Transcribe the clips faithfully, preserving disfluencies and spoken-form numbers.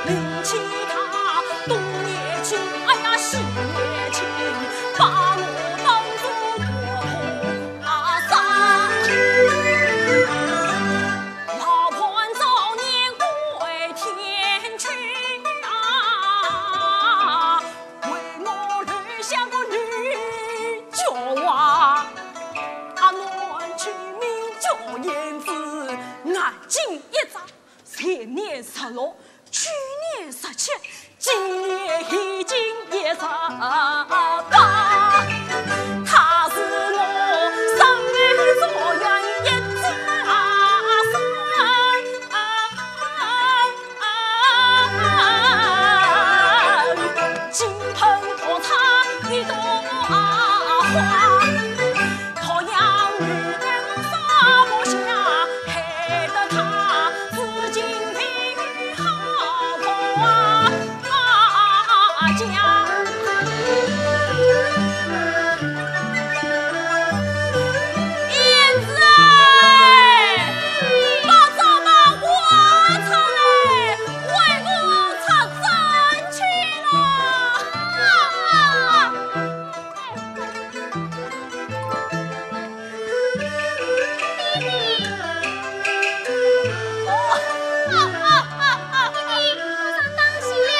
领起他东也亲，哎呀西也亲，把我当作活童啊杀。老伴早年归天去啊，为我留下个女娇娃，啊，男取名叫胭脂，眼睛一眨，前年十六，去年十七，今年已经一十八。她是我生命所愿一枝啊，生啊，金盆独插一朵花，鄱阳女人放不下，害得她至今未好过啊。 啊，讲。胭脂哎，把这把花插来，为我插针去了。弟弟，哦，弟弟，我上当心了。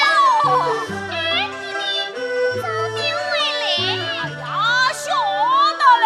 哎，弟弟，早点回来。哎呀，晓得嘞。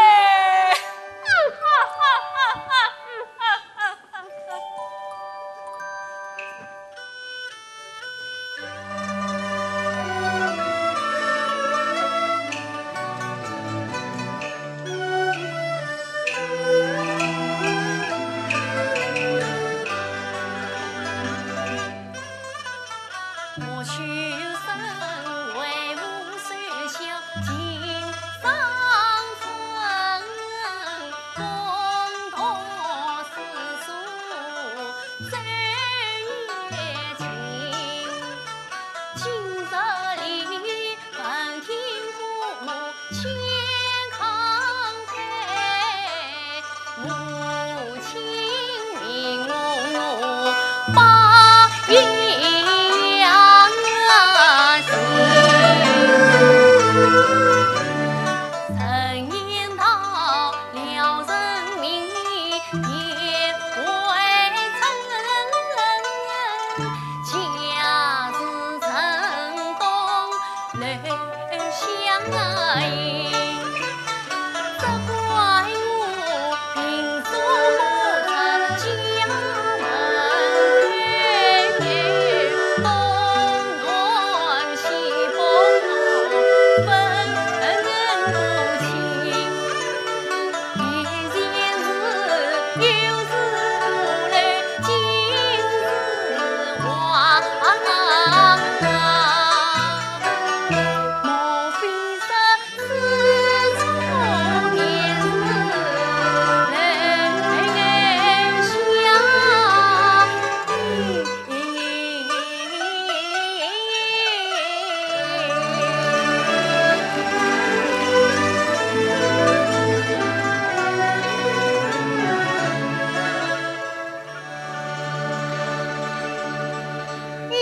一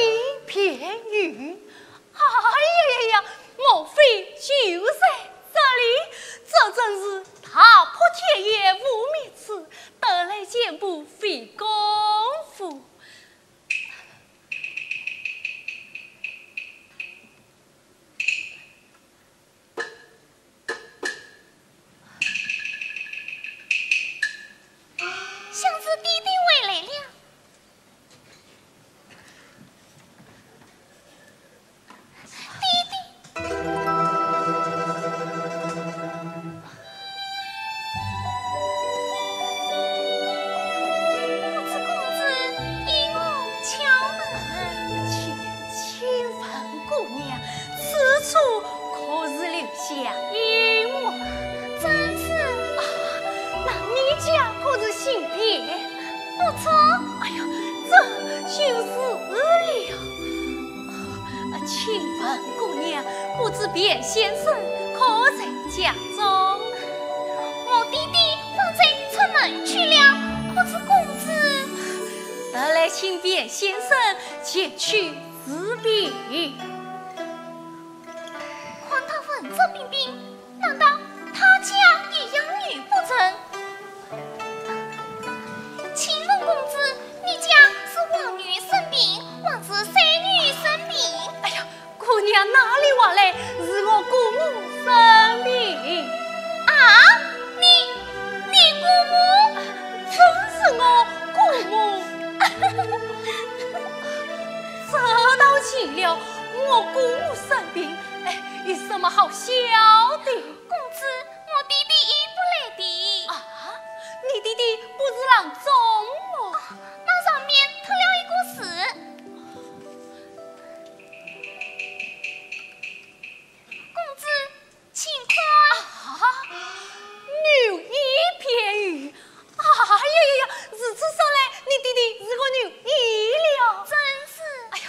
片云。哎呀呀呀，莫非就在这里？这真是踏破铁鞋无觅处，得来全不费工夫。 想是弟弟回来了。弟弟。不知公子有何敲门？请，请问姑娘，此处可是留 下有我。真是。啊，那你家可是姓卞？不错。哎呀，这就是了。啊，请问姑娘，不知卞先生可在家中？我弟弟方才出门去了，不知公子。得来请卞先生前去治病。看他文质彬彬，难道他家也养女不成？请问公子，你家是王女生病，还是三女生病？哎呀，姑娘哪里话来，是我姑母生病。啊，你，你姑母？正是我姑母。这倒奇了，我姑母生病，哎，有什么好笑的？公子，我弟弟也不来的。啊，你弟弟不是郎中么？啊，那上面脱了一个字。公子，请看。啊，女医辨语。哎呀呀呀，如此说来，你弟弟是个女医了。正是。哎呀，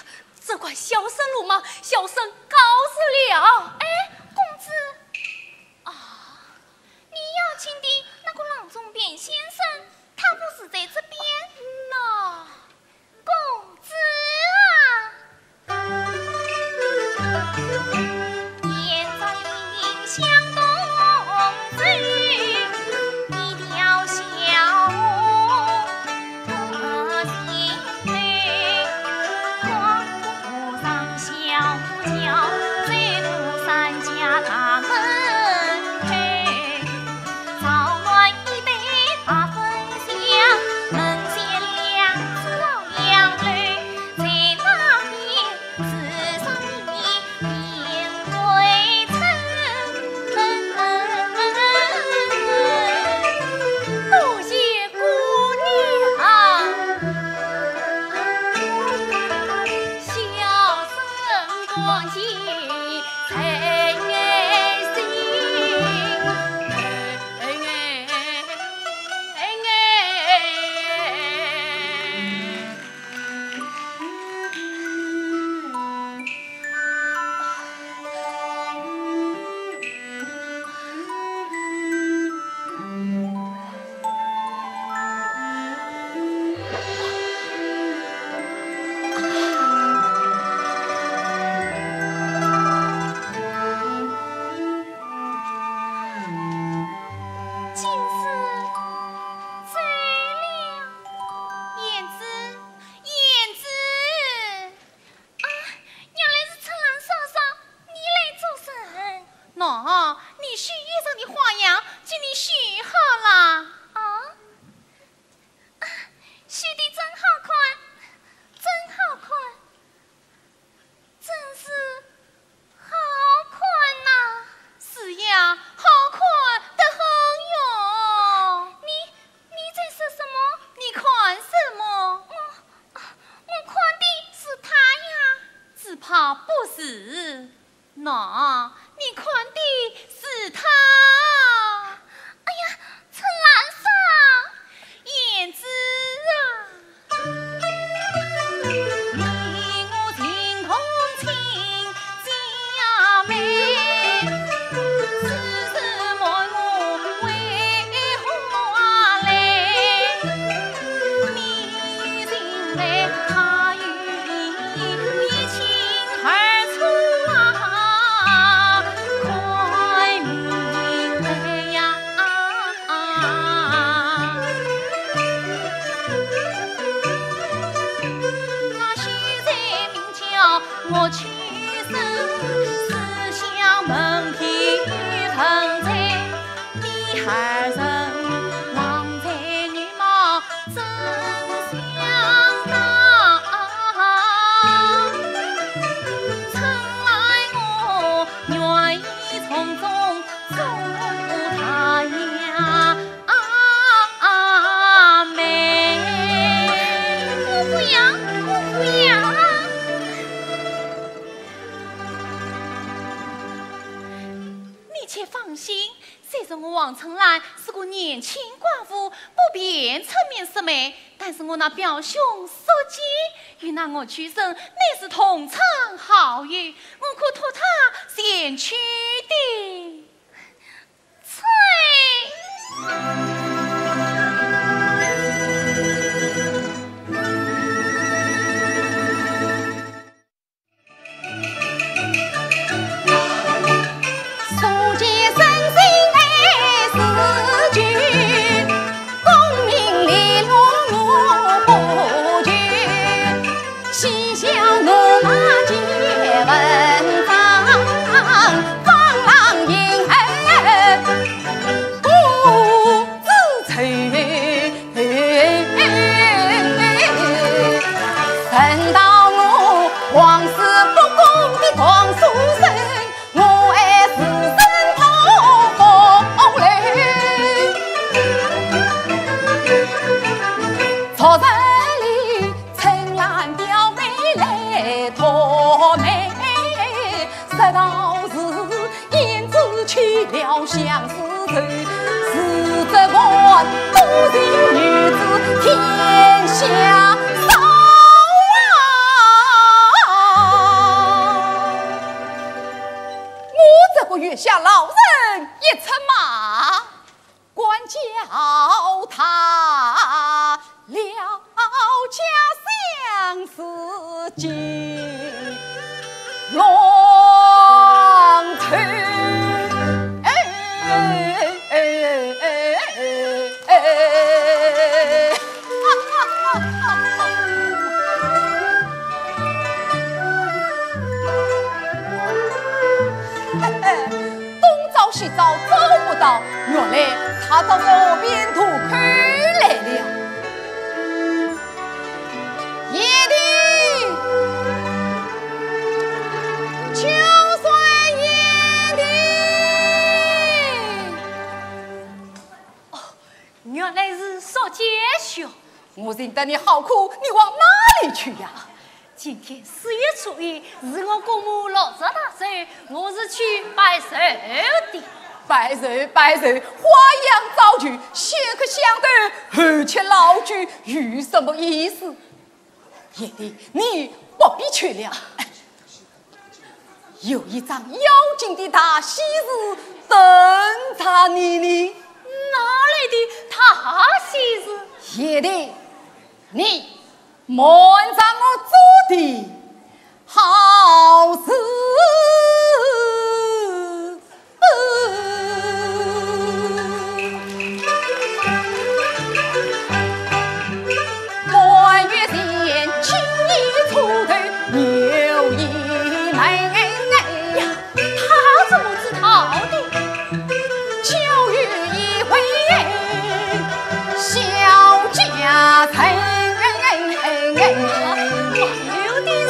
这块小生鲁莽，小生告辞了。哎，公子。啊，你要请的那个郎中卞先生，他不是在这边？那……公子啊！多谢姑娘。啊，原来是春兰嫂嫂，你来做甚？喏，你绣衣裳的花样，给你绣好了。啊？啊，绣的真好看，真好看，真是好看呐。是呀，好看得很哟。你，你在说什么？你看什么？我，我看的是他呀。只怕不是。喏，你看的是他。哎呀，春兰嫂。胭脂啊。我不要，我不要啊！你且放心，虽然我王春兰是个年轻寡妇，不便出面说媒，但是我那表兄叔季与那岳秋隼乃是同窗好友，我可托他前去的。这道是胭脂去了相思愁，自折断多情女子天下少啊。我这个月下老人一出马，管教他 了解相思情，浪头。哎，哎，哎，哎，哎。东找西找找不到，原来他到河边渡口来了。 贤弟，秋水贤弟。哦，原来是宿介兄。我寻得你好苦，你往哪里去呀？今天四月初一，是我姑母六十大寿，我是去拜寿的。拜寿，拜寿，花样照旧，先磕香头，后吃老酒，有什么意思？ 贤弟，你不必去了。有一桩要紧的大喜事等着你呢。哪来的大喜事？贤弟，你瞒着我做的好事。 呀，他怎么知道的？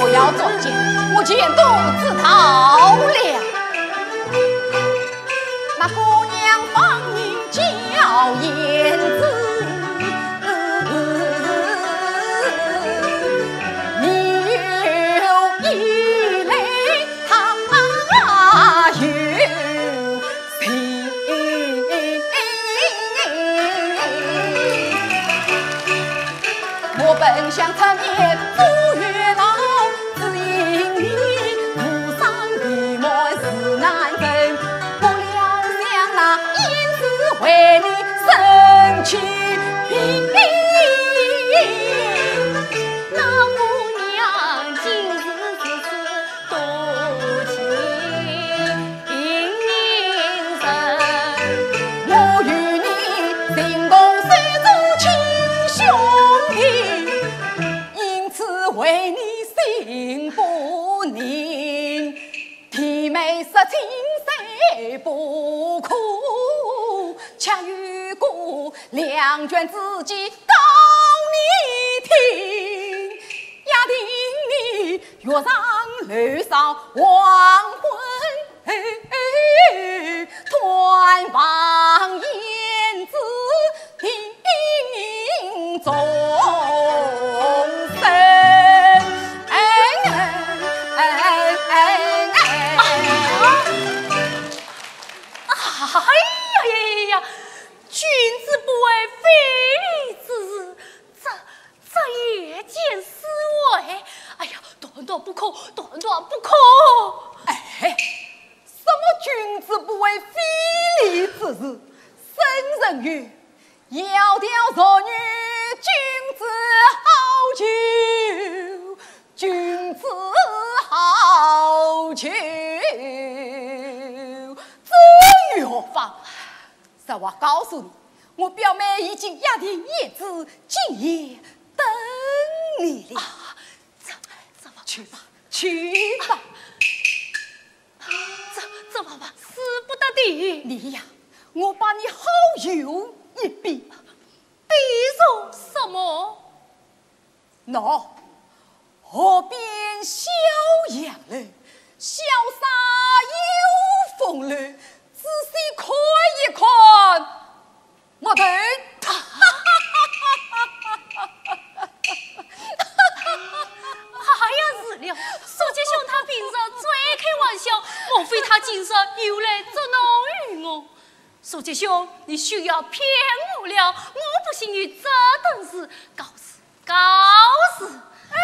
不要作假，我全都知道了。那姑娘芳名叫胭脂，你有一类她有 我本想出面做月老，只因你徒伤体面是难成，不料想那胭脂为你生气。那姑娘今日如此多情 情人。我与你情同手足亲兄弟，因此为你心不宁。弟妹说情谁不可，恰有个两全之计告你听。 约定你月上楼上黄昏后，探望胭脂定终身。哎，哎，哎，哎。哎呀呀呀呀！君子不为非礼之事，这 这夜间私会，哎呀，断断不可，断断不可！哎，什么君子不为非礼之事？圣人云：窈窕淑女，君子好逑，君子好逑。至于何妨？ 实话告诉你，我表妹已经约定胭脂，今夜等你了。啊，这，这么，去吧，去吧。这，这么办，使不得的。你呀，我把你好游一比。比如什么？ 喏，河边小杨柳，潇洒有风流，仔细看一看，木头。哎呀，是了，宿介兄他比今日再开玩笑，莫非他今日又来捉弄于我？苏吉兄，你休要骗我了，我不信有这等事，告辞，告辞。哎，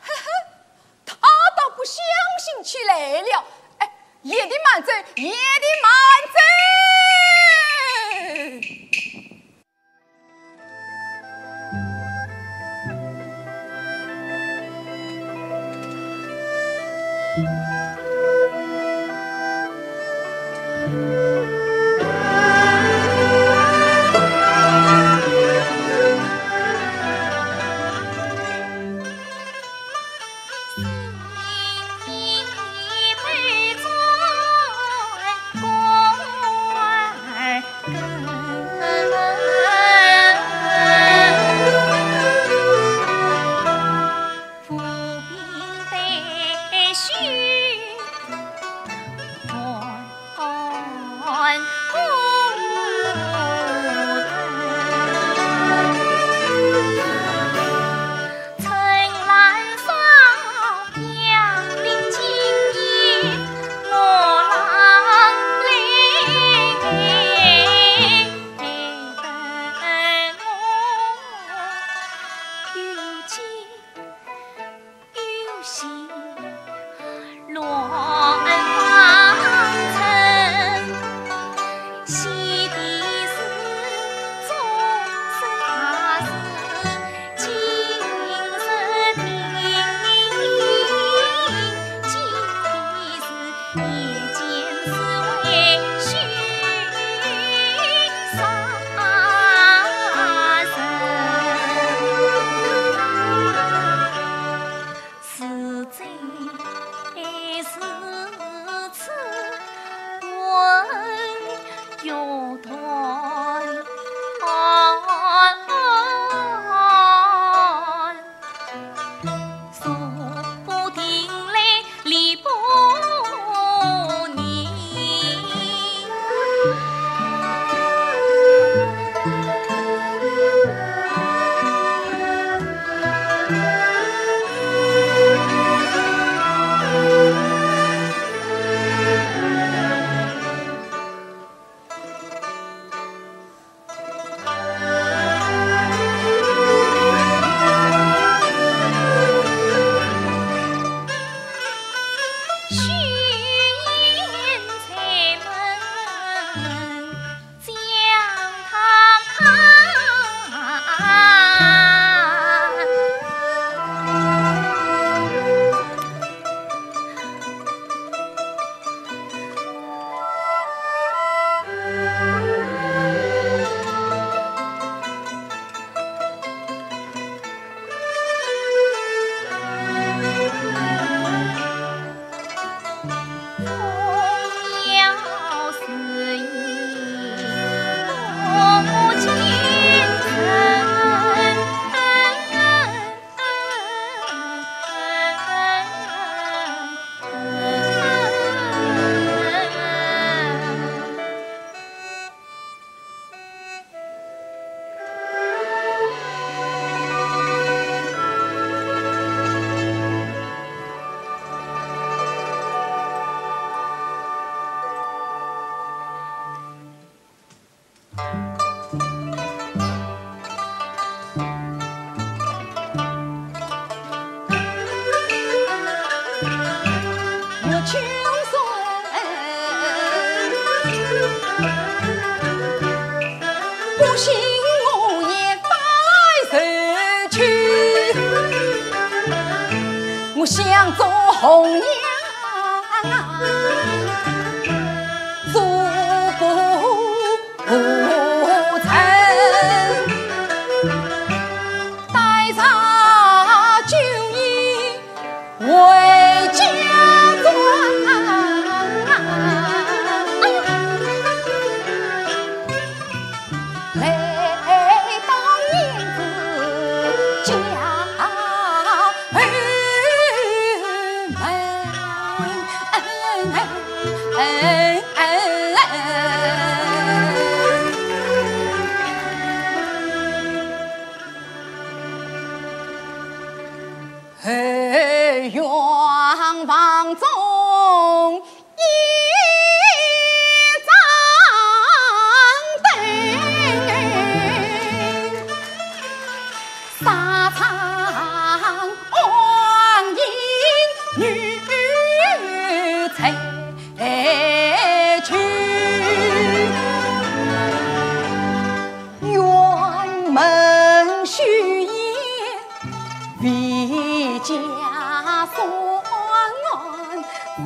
呵呵，他倒不相信起来了。哎，夜的慢走，夜的慢走。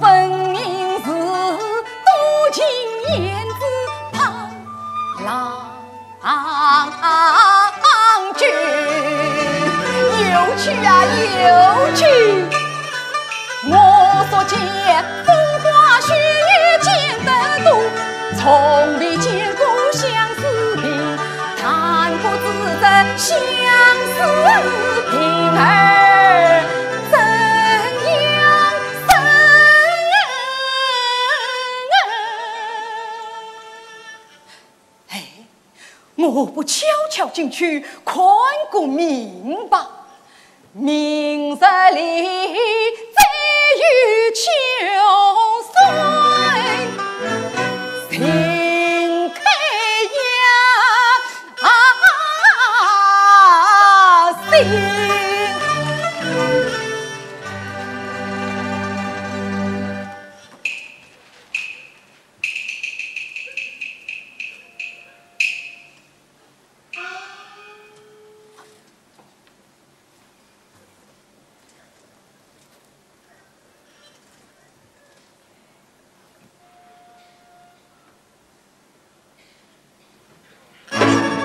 分明是多情胭脂抛郎君。有趣啊，有趣！我所见风花雪月见得多，从未见过相思病。 但不知这相思病儿怎样生。哎，我不悄悄进去看个明白。 明日里再与秋水，情开呀心。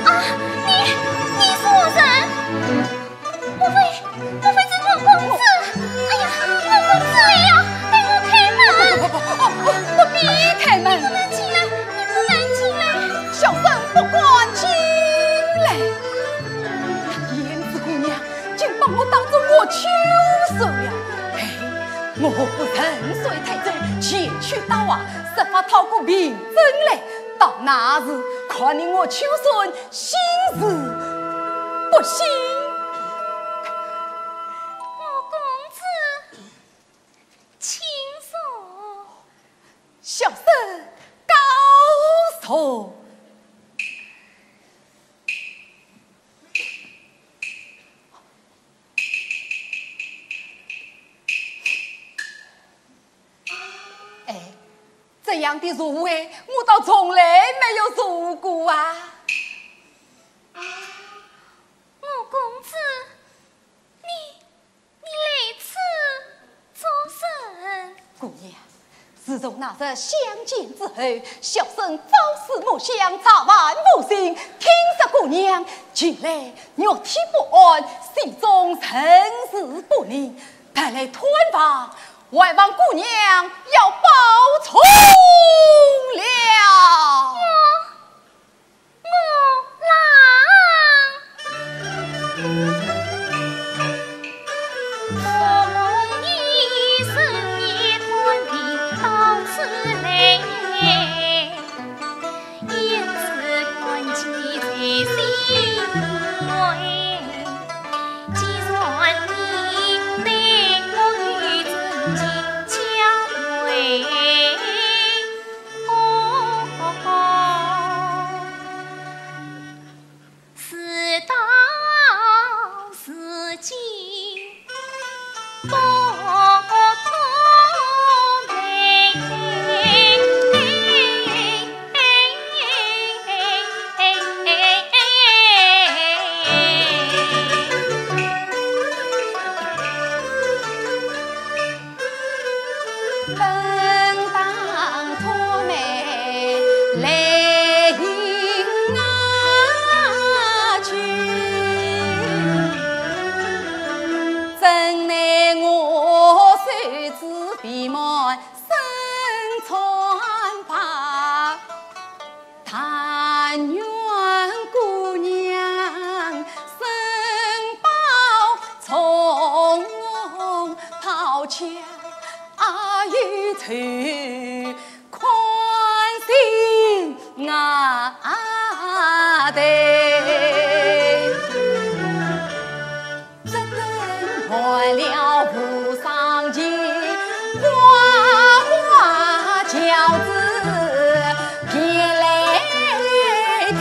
啊，你，你是何人？莫非，莫非是我公子？哎呀，我公子呀，待我开门！不，不，不，不，不必开门。你不能进来，你不能进来。小生不敢进来。胭脂姑娘竟把我当作我秋水了。哎，我不趁水推舟前去搭话，设法讨个凭证来。 到那时，看你我秋水信是不信。我公子，请坐。小生告坐。 哎，这样的座位我倒从来没有坐过啊。我公子，你，你来此做甚？姑娘， 自从那日相见之后，小生朝思暮想，茶饭无心，听说姑娘近来肉体不安，心中甚是不宁，特来探望，还望姑娘要保重了。我 事到如今，不可但愿姑娘身保重，抛家又回，宽心啊待。 这灯换了无上情，花花轿子别来抬。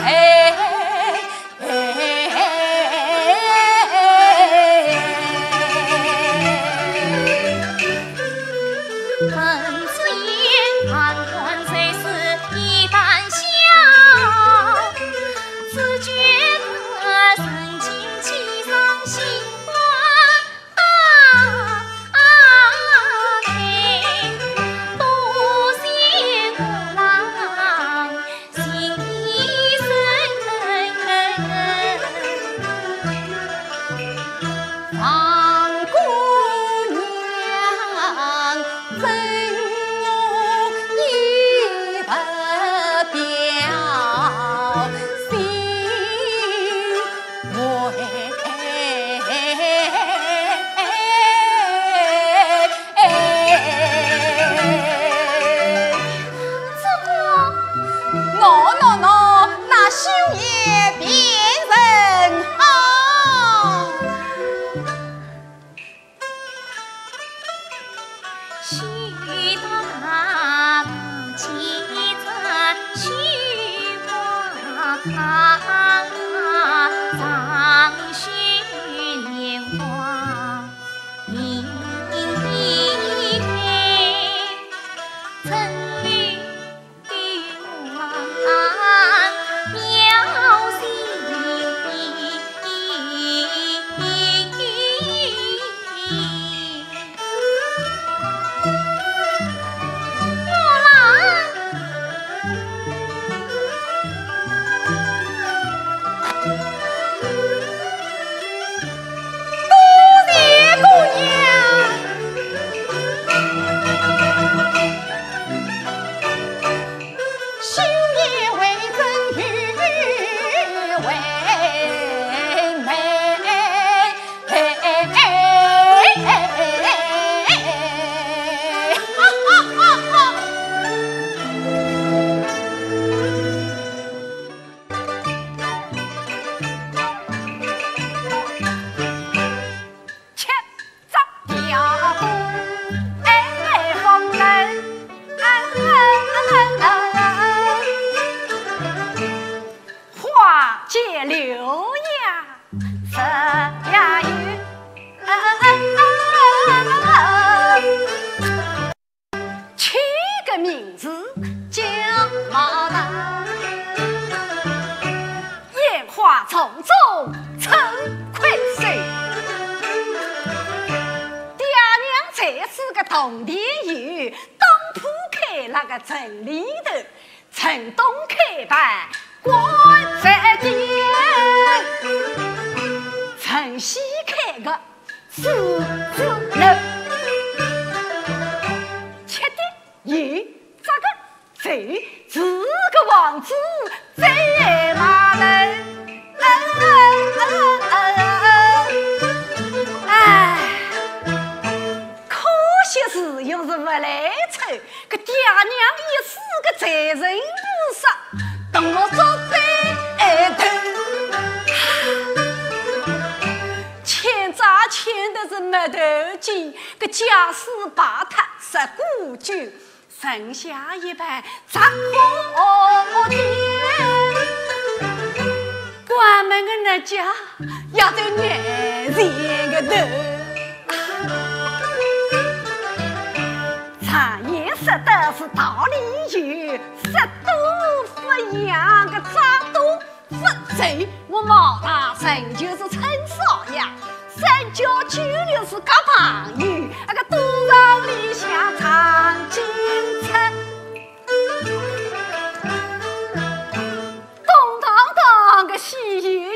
花街柳呀，这呀有，起个名字叫毛大，烟花丛中春困瘦。爹娘在此个洞庭园，当铺开那个城里头， 城东开板观山间，城西开个狮子楼，吃的有这个酒，是个王子醉马楼。哎，可惜是又是不来凑。 搿爹娘已死个罪人菩萨，等我做对头。欠债欠得是没头颈，搿家私败脱十古九，剩下一半杂货店。关门的那家也在眼前个头。 常言说的是道理有，说多不让，个债多不走。我毛大人就是陈少爷，三教九流是交朋友，那个赌场里向唱京菜。 咚当当个喜悠悠，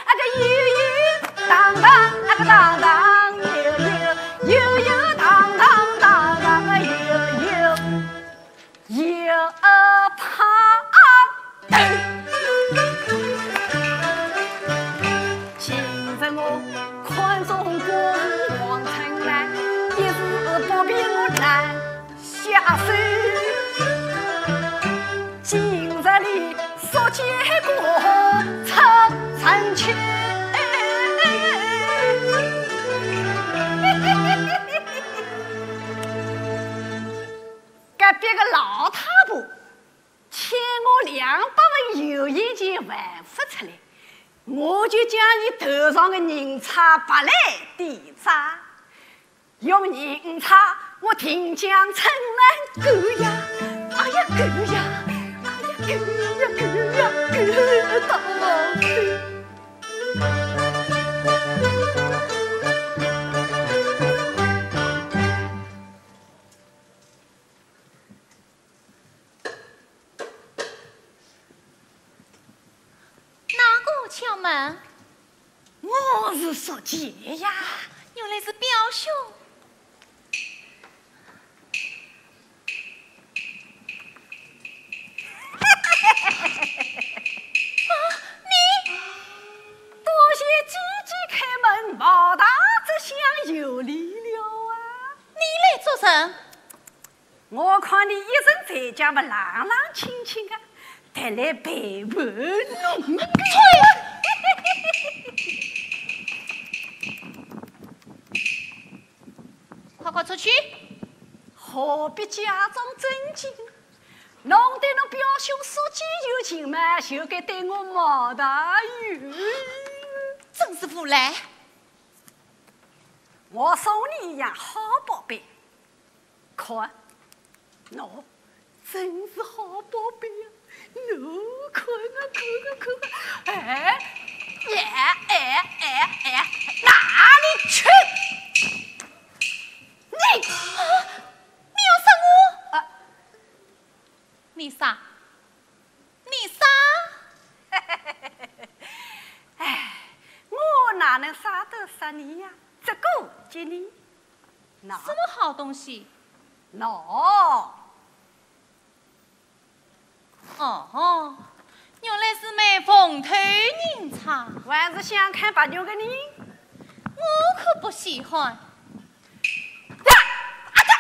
啊个悠悠，当当啊个当当悠悠，悠悠当当当当个悠悠，又怕头。今日我看中过王春兰，一时不便我难 下手。今日里说结果出人去。隔壁个老太婆欠我两百文油盐钱还勿出来，我就将伊头上个银钗拔来抵债。 用银钗，我定将春兰救呀，哎呀救呀，哎呀救呀救呀救到底。哪个敲门？ 我是说姐呀。原来是表兄。啊，你？多谢姐姐开门，毛大这厢有礼了啊。你来做甚？ 我看你一身在家么冷冷清清的，特来陪伴侬。快快出去！何必假装正经？侬对侬表兄说几句情嘛，就该对我毛大有。真是无赖！我送你一样好宝贝，看，喏，真是好宝贝呀！侬看啊，看啊，看啊！哎，哎，哎，哎，哎，拿你去！你，啊，你要杀我？啊，你杀，你杀！哎，我哪能杀得杀你呀？这个给你，拿。什么好东西？喏。哦，原来是枚凤头银钗。还是想看白玉的呢？我可不稀罕。呀，啊，哎呀，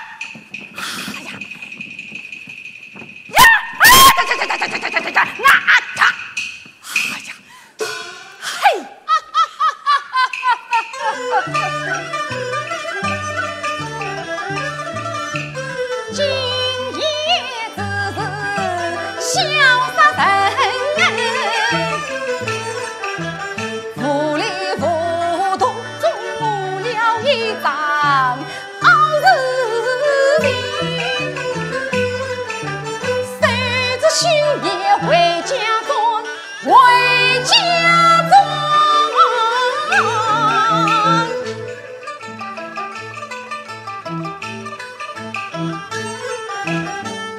呀，啊，呀，呀，呀，呀，呀，呀，呀，呀，呀，啊，呀，嘿，今夜之事，潇洒人，糊里糊涂中了一桩 好事情，随着新年回家转，回家转。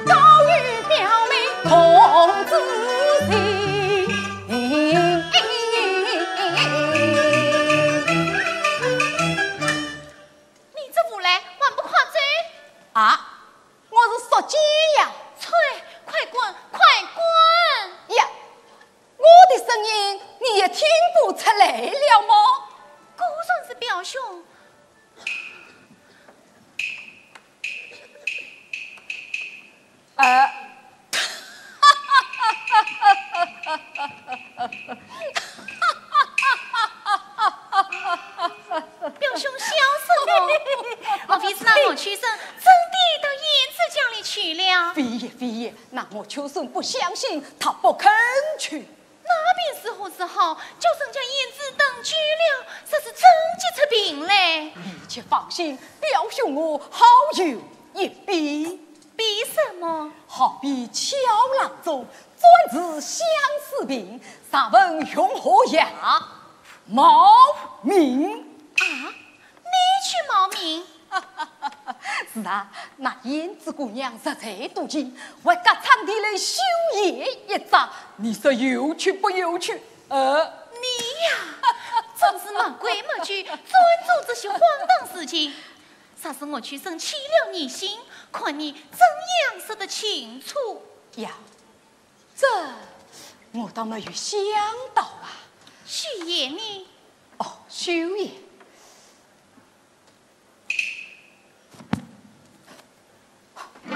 高与表妹同住情。 你这无赖，还不快走？啊，我是宿介呀。啐，快滚，快滚！呀，我的声音你也听不出来了么？果然是表兄。 呃。表兄笑什么？莫非是那岳秋生真的到胭脂家里去了？非也，非也，那岳秋生不相信，他不肯去。 那便如何是好？叫人家胭脂等久了，说是真急出病来。你且放心，表兄我好有一比。比什么？好比巧郎中，专治相思病，常问用何药？冒名。啊？你去冒名？ 是啊，那胭脂姑娘实在多情，还隔窗地来绣鞋一只，你说有趣不有趣？呃，你呀，真是没规没矩，专做这些荒唐事情。若是岳秋生起了疑心，看你怎样说得清楚？呀，这我倒没有想到啊。绣鞋呢？哦，绣鞋。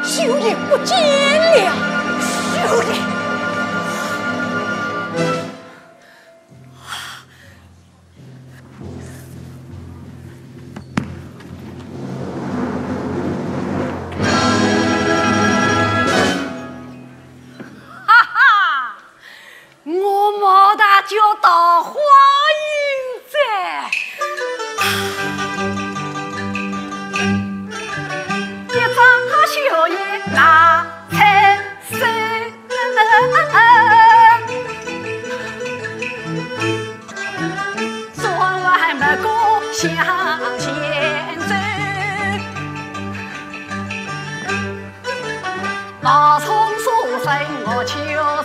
绣鞋不见了，绣鞋。哈哈！ 我毛大叫桃花运哉，一张绣鞋拿在手，转弯抹角向前走。 老总说声我求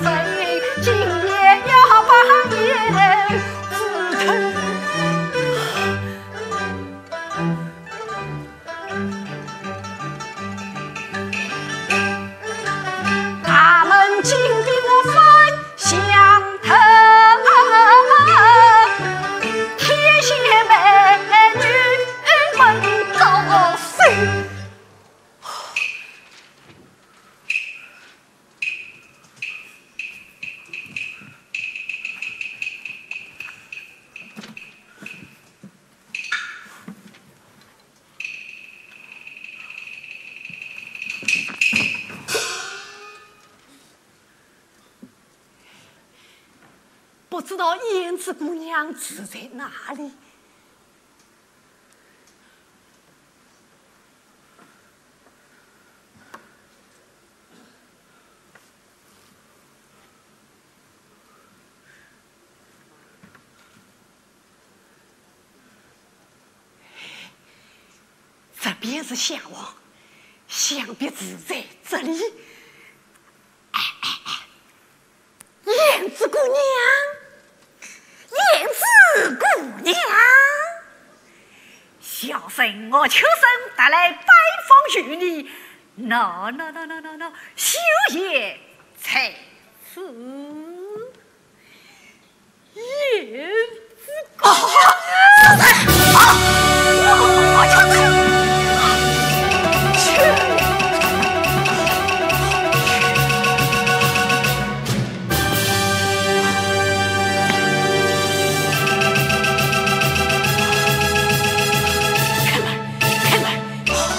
生，今夜要把你吃透。大门紧闭我翻墙头，天仙美女们招手。不知道胭脂姑娘住在哪里。 这边是厢房，想必住在这里。哎，哎，哎，胭脂姑娘，胭脂姑娘，小生岳秋生特来拜访于你。喏，喏，喏，喏，喏，喏，绣鞋在此。 胭脂姑娘。啊！啊！啊！ 开门，开门，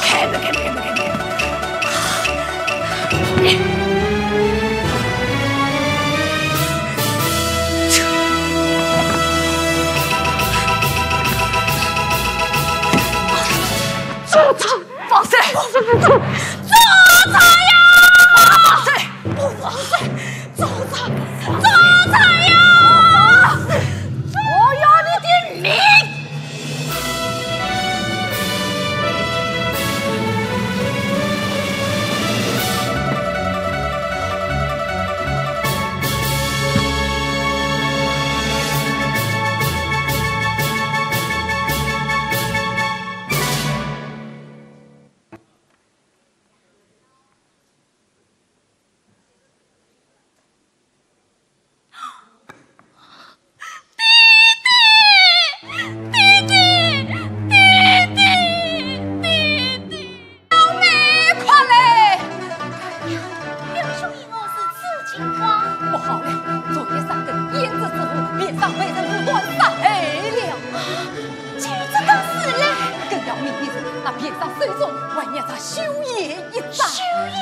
开门，开门，开门，开门！放手！放手！放手！放手呀！放手！放手！ 抓贼！抓贼呀！我要你的命！爹爹，爹爹，爹爹，爹爹，小妹，快来！表兄因何如此惊慌？不好了，昨夜三更，胭脂之父便让贼人无端杀害了。就这等事了？更要命的是，那匾上手中还捏着绣鞋一只。绣鞋？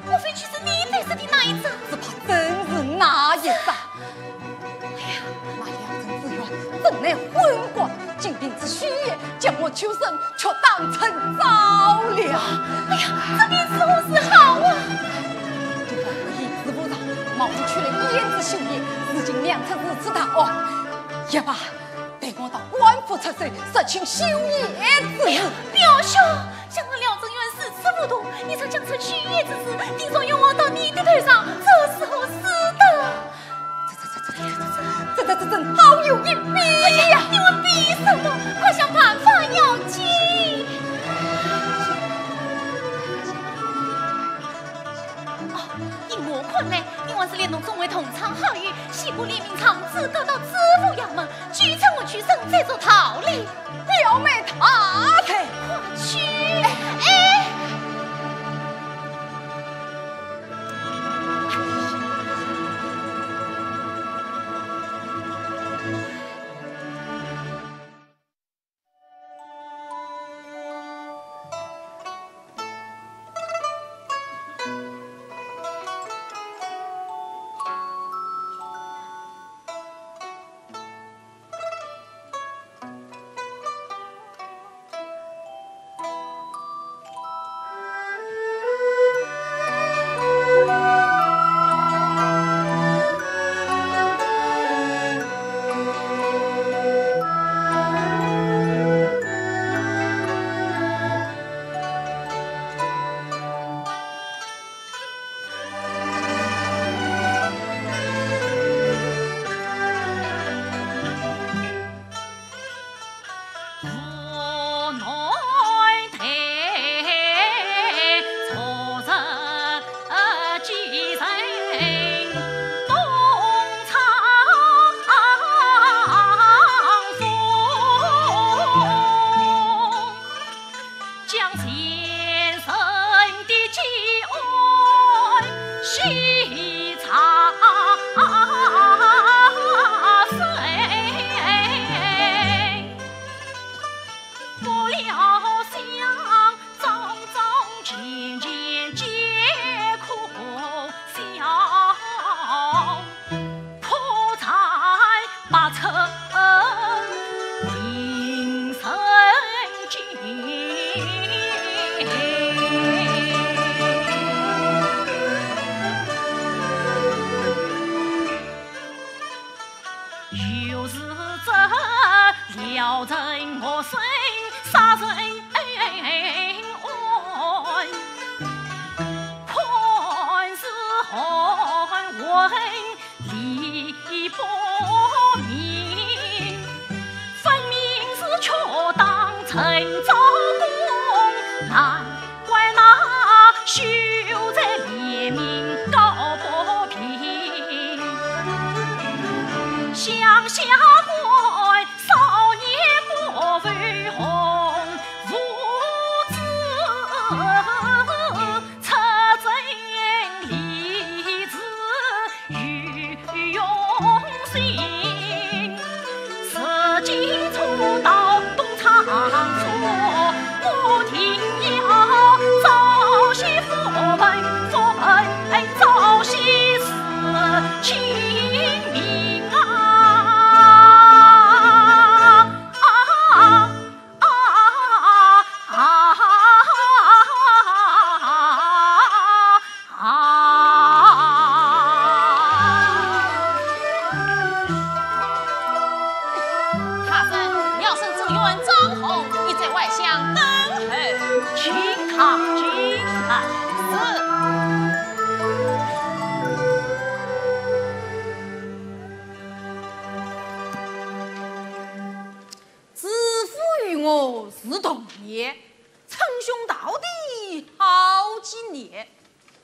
莫非就是你对说的那一只？只怕正是那一只。哎呀，那良辰之愿真乃昏光，仅凭这绣鞋，将我秋生却当成糟了。哎呀，这便如何是好啊？都怪我一时无常，冒出去了胭脂绣鞋，如今酿出如此大祸。也罢，待我到官府出首，索取绣鞋之事。哎呀，表兄， 想那良辰院如此无度，你才讲出绣鞋之事，定然要望到你的头上，这是何使得？这这这这这这这这这这好有一比呀！哎呀，你还比什么？快想办法要紧！哦，依我看来，你还是联络众位同窗好友，写部联名状纸，告到知府衙门， 就差我秋生这桩逃离。表妹太太，快去！哎，哎。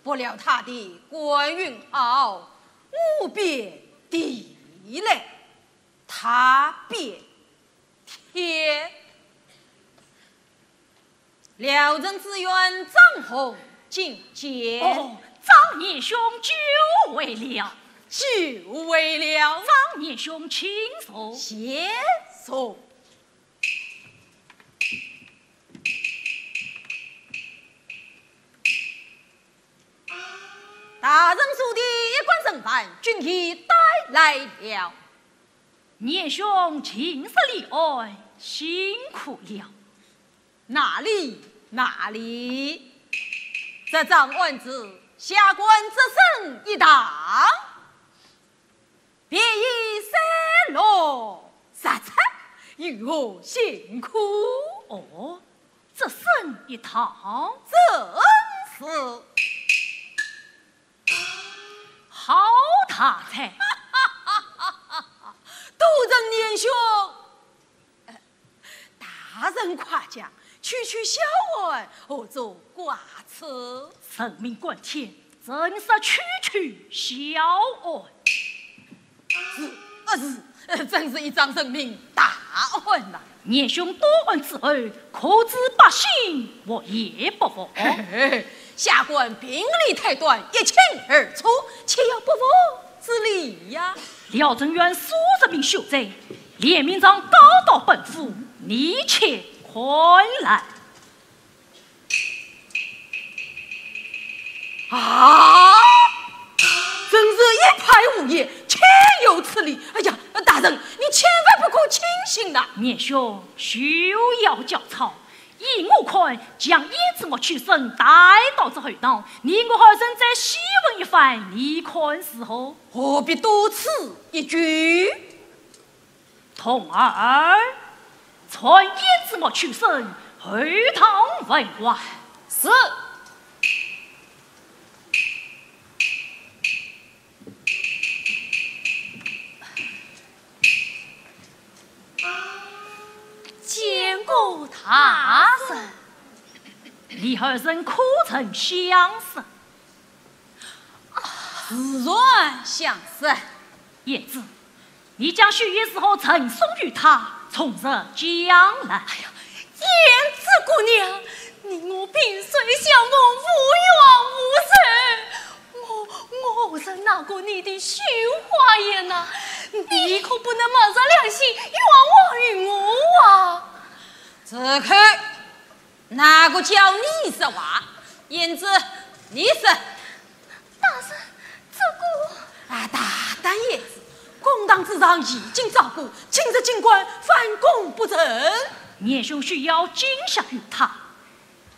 不料他的官运好，我变地雷，他变天。聊城知县张宏觐见。哦，张年兄久违了。久违了。张年兄请坐。谢坐。 大人所提一官人犯，均已带来了。年兄近日立案，辛苦了。哪里，哪里？这桩案子，下官只审一堂， 便已三落十出，有何辛苦？哦，只审一堂？正是。好大才！都城年兄， 大人夸奖，区区小案，何足挂齿？人命关天，怎说区区小案？是，啊，是，呃，真是一桩人命大案呐。年兄断案之后，可知百姓或也不服？嘿嘿，下官并未推断，一清二楚，岂有不服之理呀？ 聊城县数十名秀才，联名状告到本府，你且看来。啊！真是一派胡言，岂有此理！哎呀，大人，你千万不可轻信呐！年兄，休要焦躁。 依我看，将胭脂、莫秋生带到这后堂，你我二人再细问一番，你看如何？何必多此一举？童儿，传胭脂、莫秋生后堂问话。是。 见过大人。你二人可曾相识？自然相识。胭脂，你将许仙如何赠送于他，从实讲来。哎呀，胭脂姑娘，你我萍水相逢，无冤无仇。 我，我何曾拿过你的绣花砚呐？你可不能昧着良心冤枉于我啊！住口！哪个叫你说话？胭脂，你说。大人，这个……啊，大胆胭脂，公堂之上已经招供，今日竟敢反供不成。年兄休要惊吓于他。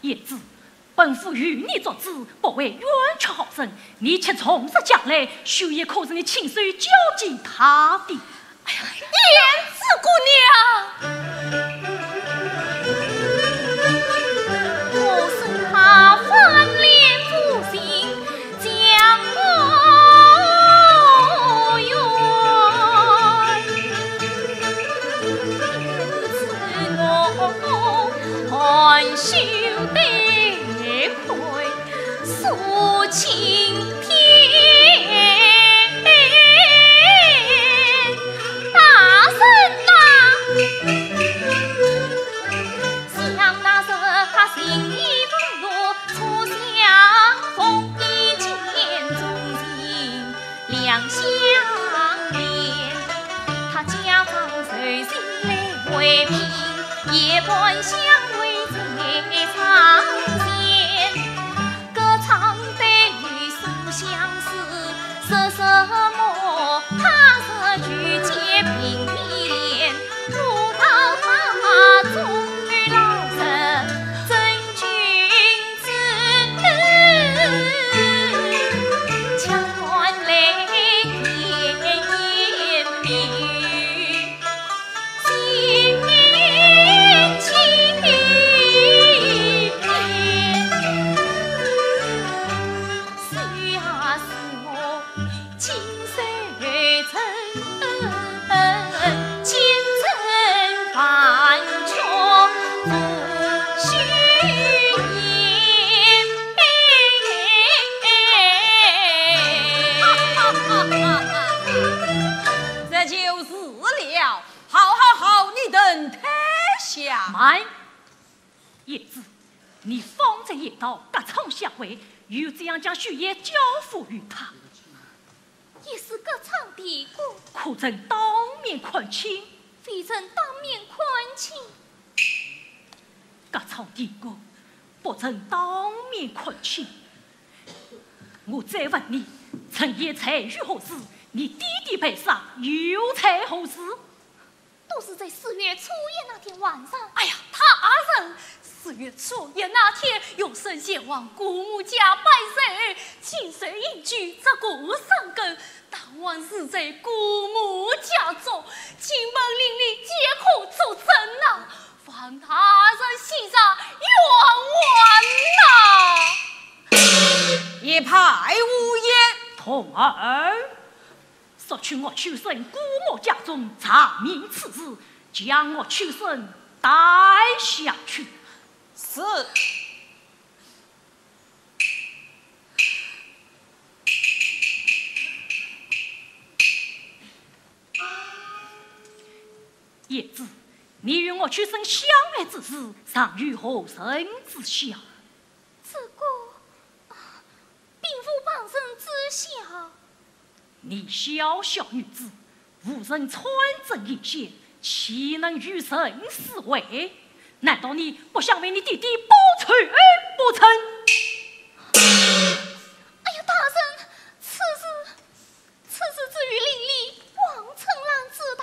胭脂，本府与你作主，不会冤屈好人，你且从实讲来，许仙可是你亲手交给他的。哎呀，胭脂姑娘！我生怕翻脸不平，将我冤。 含羞对愧诉青天。大人呐，想那日他心意不落，初相逢一见钟情。 两相恋。他假装受惊来回避，夜半相偎在窗前。歌唱对语诉相思，说什么他日遇见并蒂莲，舞刀踏马终与老人争君 子，将断泪眼，眼明心明。到各仓下跪，又怎样将许仙交付于他？也是各仓的官。可曾当面看清？未曾当面看清。各仓的官，不曾当面看清。我再问你，陈烨在于何时？你爹爹被杀又在何时？ 都是在四月初一那天晚上。哎呀，大人，四月初一那天，学生前往姑母家拜寿，亲手饮酒，这个三更，当晚住在姑母家中，金盆淋漓，皆可作证呐。望大人息煞冤枉呐。一派胡言。童儿， 速去岳秋生姑母家中查明此事，将岳秋生带下去。是。贤侄，你与岳秋生相爱之事，尚有何人知晓？这个，啊， 并无旁人知晓。你小小女子，无人穿针引线，岂能与人私会？难道你不想为你爹爹报仇不成？哎呀，大人，此事，此事只有邻里王春兰知道。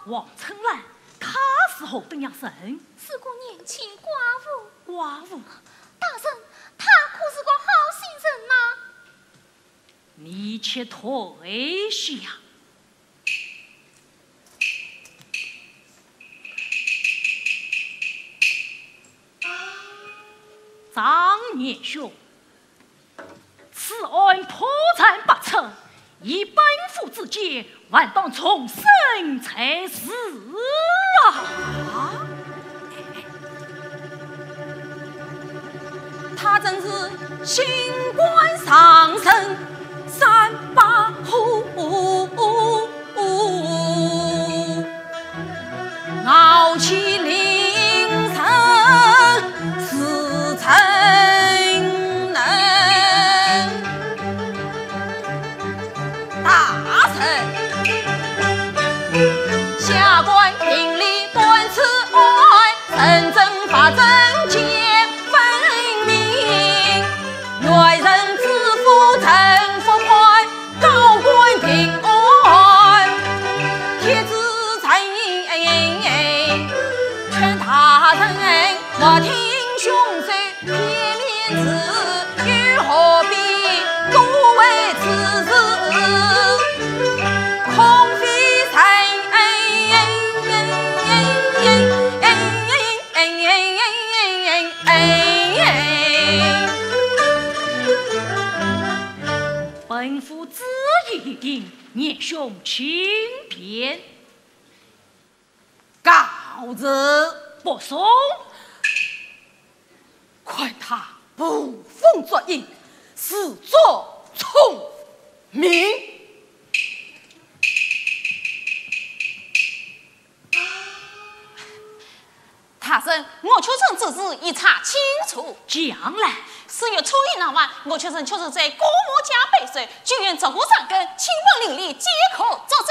王春兰，她是何等样人？是个年轻寡妇。寡妇？大人，她可是个好心人呐。 你且退下。张年兄，此案破绽百出，以本府之见， 还当重审才是啊！啊？他真是清官上身三把火，傲气凌人自称能。 大人，下官评理断此案，人证物证皆分明。元人知府陈福宽，高官定案，帖子呈，劝大人莫听凶手 片面之词，又何必多为此事？空费神。本府旨意已定，年兄请便。 告辞。不送。看他捕风捉影，自作聪明。大人，岳秋生之事已查清楚。讲来。四月初一那晚，岳秋生确实在姑母家拜寿，酒宴直过三更，亲朋邻里皆可作证。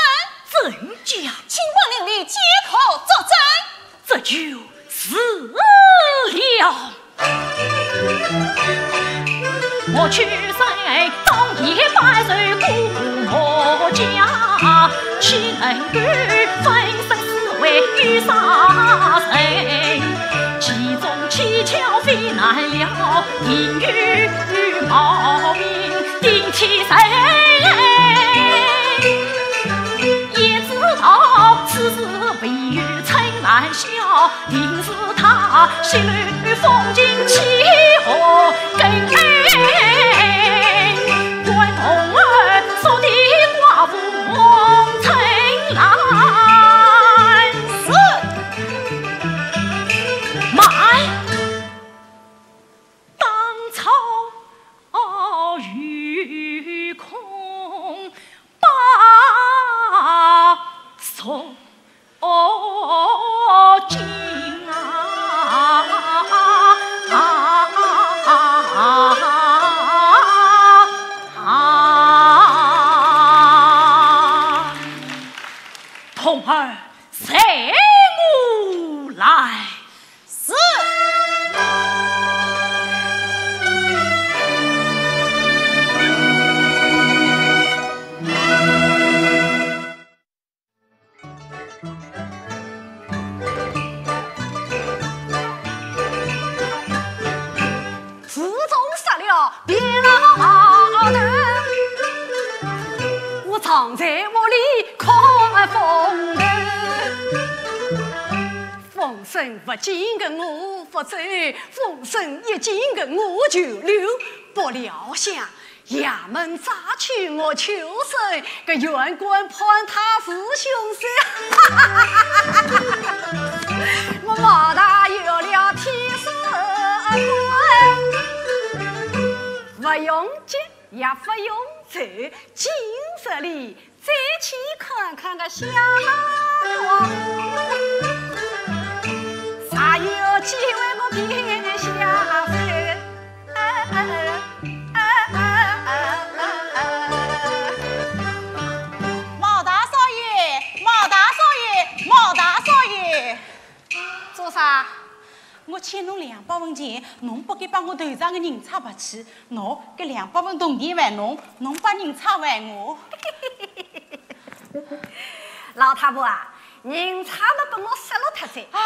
怎讲？亲朋邻里皆可作证。这就是了。岳秋生当夜拜寿姑母家，岂能够分身私会与啥人？其中蹊跷非难了，定有毛病，定其人。 也知道此事唯有春兰晓，定是她泄露风情，欺我更恩。关童儿速替寡妇王春兰。是。慢。 当朝有空把手巾啊。儿随我来。是。自从杀了卞老头，我常在屋里看风头。风声不进个我不走，风声一进个我就溜，不料想 衙门抓去我求生，个縣官判他是凶手。我毛大有了天生官，不用急也不用愁，今日里 再去看看个小王，啥有机会我便下手。毛大少爷，毛大少爷，毛大少爷。 做啥？我欠侬两百文钱，侬不该把我头上个银钗拔去，喏，搿两百文铜钿还侬，侬把银钗还我。老太婆啊，银钗都拨我失落脱哉。啊，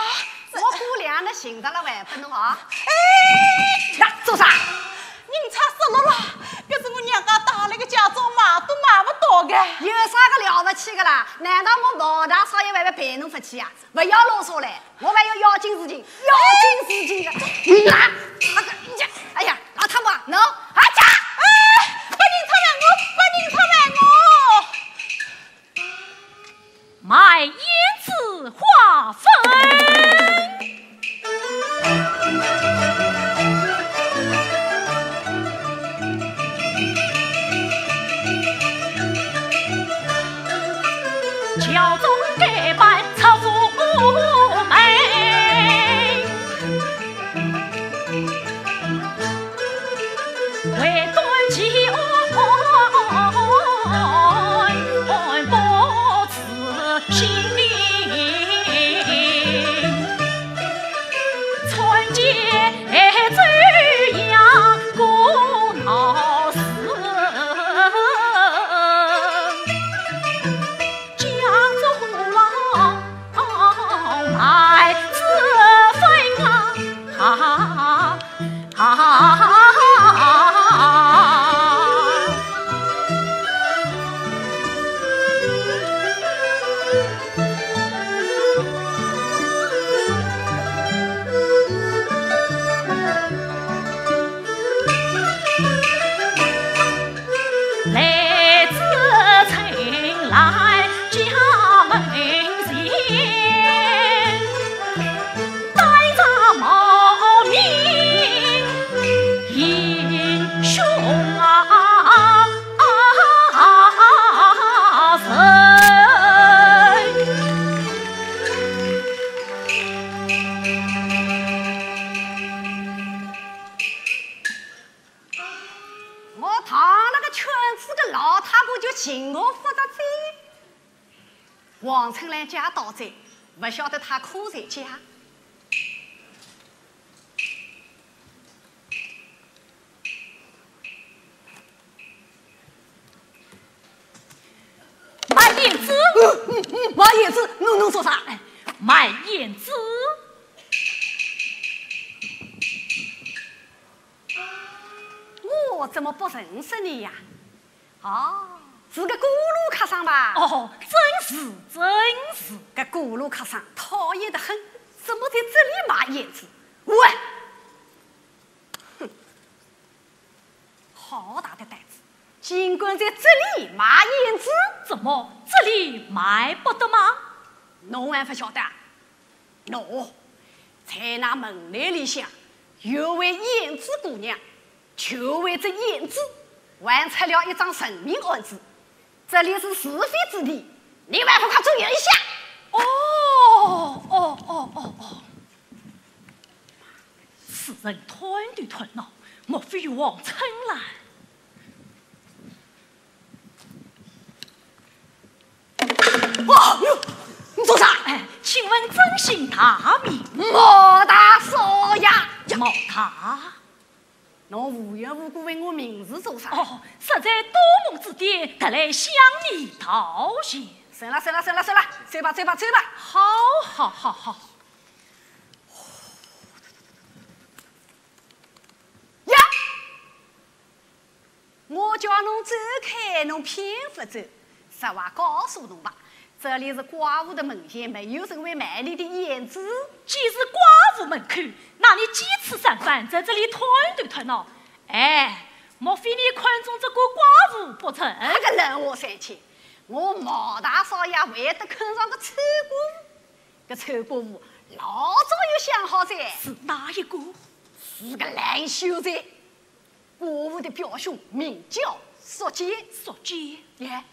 这我过两日寻着了还拨侬啊。哎，呀，做啥？银钗失落了，搿是我娘家带来个嫁妆嘛，都买勿到个。有啥个了不起个啦？难道我毛大少爷还会陪侬勿去啊？ 勿要啰嗦了，我还有要紧事情，要紧事情的。啊，哎呀，老太婆，喏，啊，家，哎，把银钗还我，把银钗还我。卖胭脂花粉。 轿中改扮出府门，唯独其案不自省。 参见周阳公闹事，家中老卖子分啊，啊。 来至春兰家门前，带着冒名英雄啊！ 啊，人。我趟了个圈子个老太婆就寻我勿着哉。王春兰家到哉，勿晓得她可在家。 卖胭脂？呃，嗯，嗯，卖胭脂，侬，侬说啥？哎，卖胭脂？我怎么不认识你呀？哦，是个过路客商吧？哦，正是，正是。搿过路客商讨厌得很，怎么在这里卖胭脂？喂！ 哼，好大的胆子，竟敢在这里卖胭脂！怎么，这里卖不得吗？侬还不晓得啊？喏，在那门内里向有位胭脂姑娘，就为这胭脂，还出了一桩人命案子。这里是是非之地，你还不快注意一下？哦，哦，哦，哦，哦。 此人贪头贪脑，莫非王春兰？哦哟，尊姓大名？毛大少爷。毛大？侬无缘无故问我名字做啥？哦，实在多蒙指点，特来向你道谢。算了，算了，算了，算了，走吧，走吧，走吧。好，好，好，好。 呀！我叫侬走开，侬偏勿走。实话告诉侬吧，这里是寡妇的门前，没有人会买你的胭脂。既是寡妇门口，那你几次三番在这里推推闹闹？哎，莫非你看中这个寡妇不成？那个冷我三千，我毛大少爷会得看上个丑寡妇？ 搿丑寡妇老早有相好哉。是哪一个？是个烂秀才。寡妇的表兄名叫宿介。宿介？耶，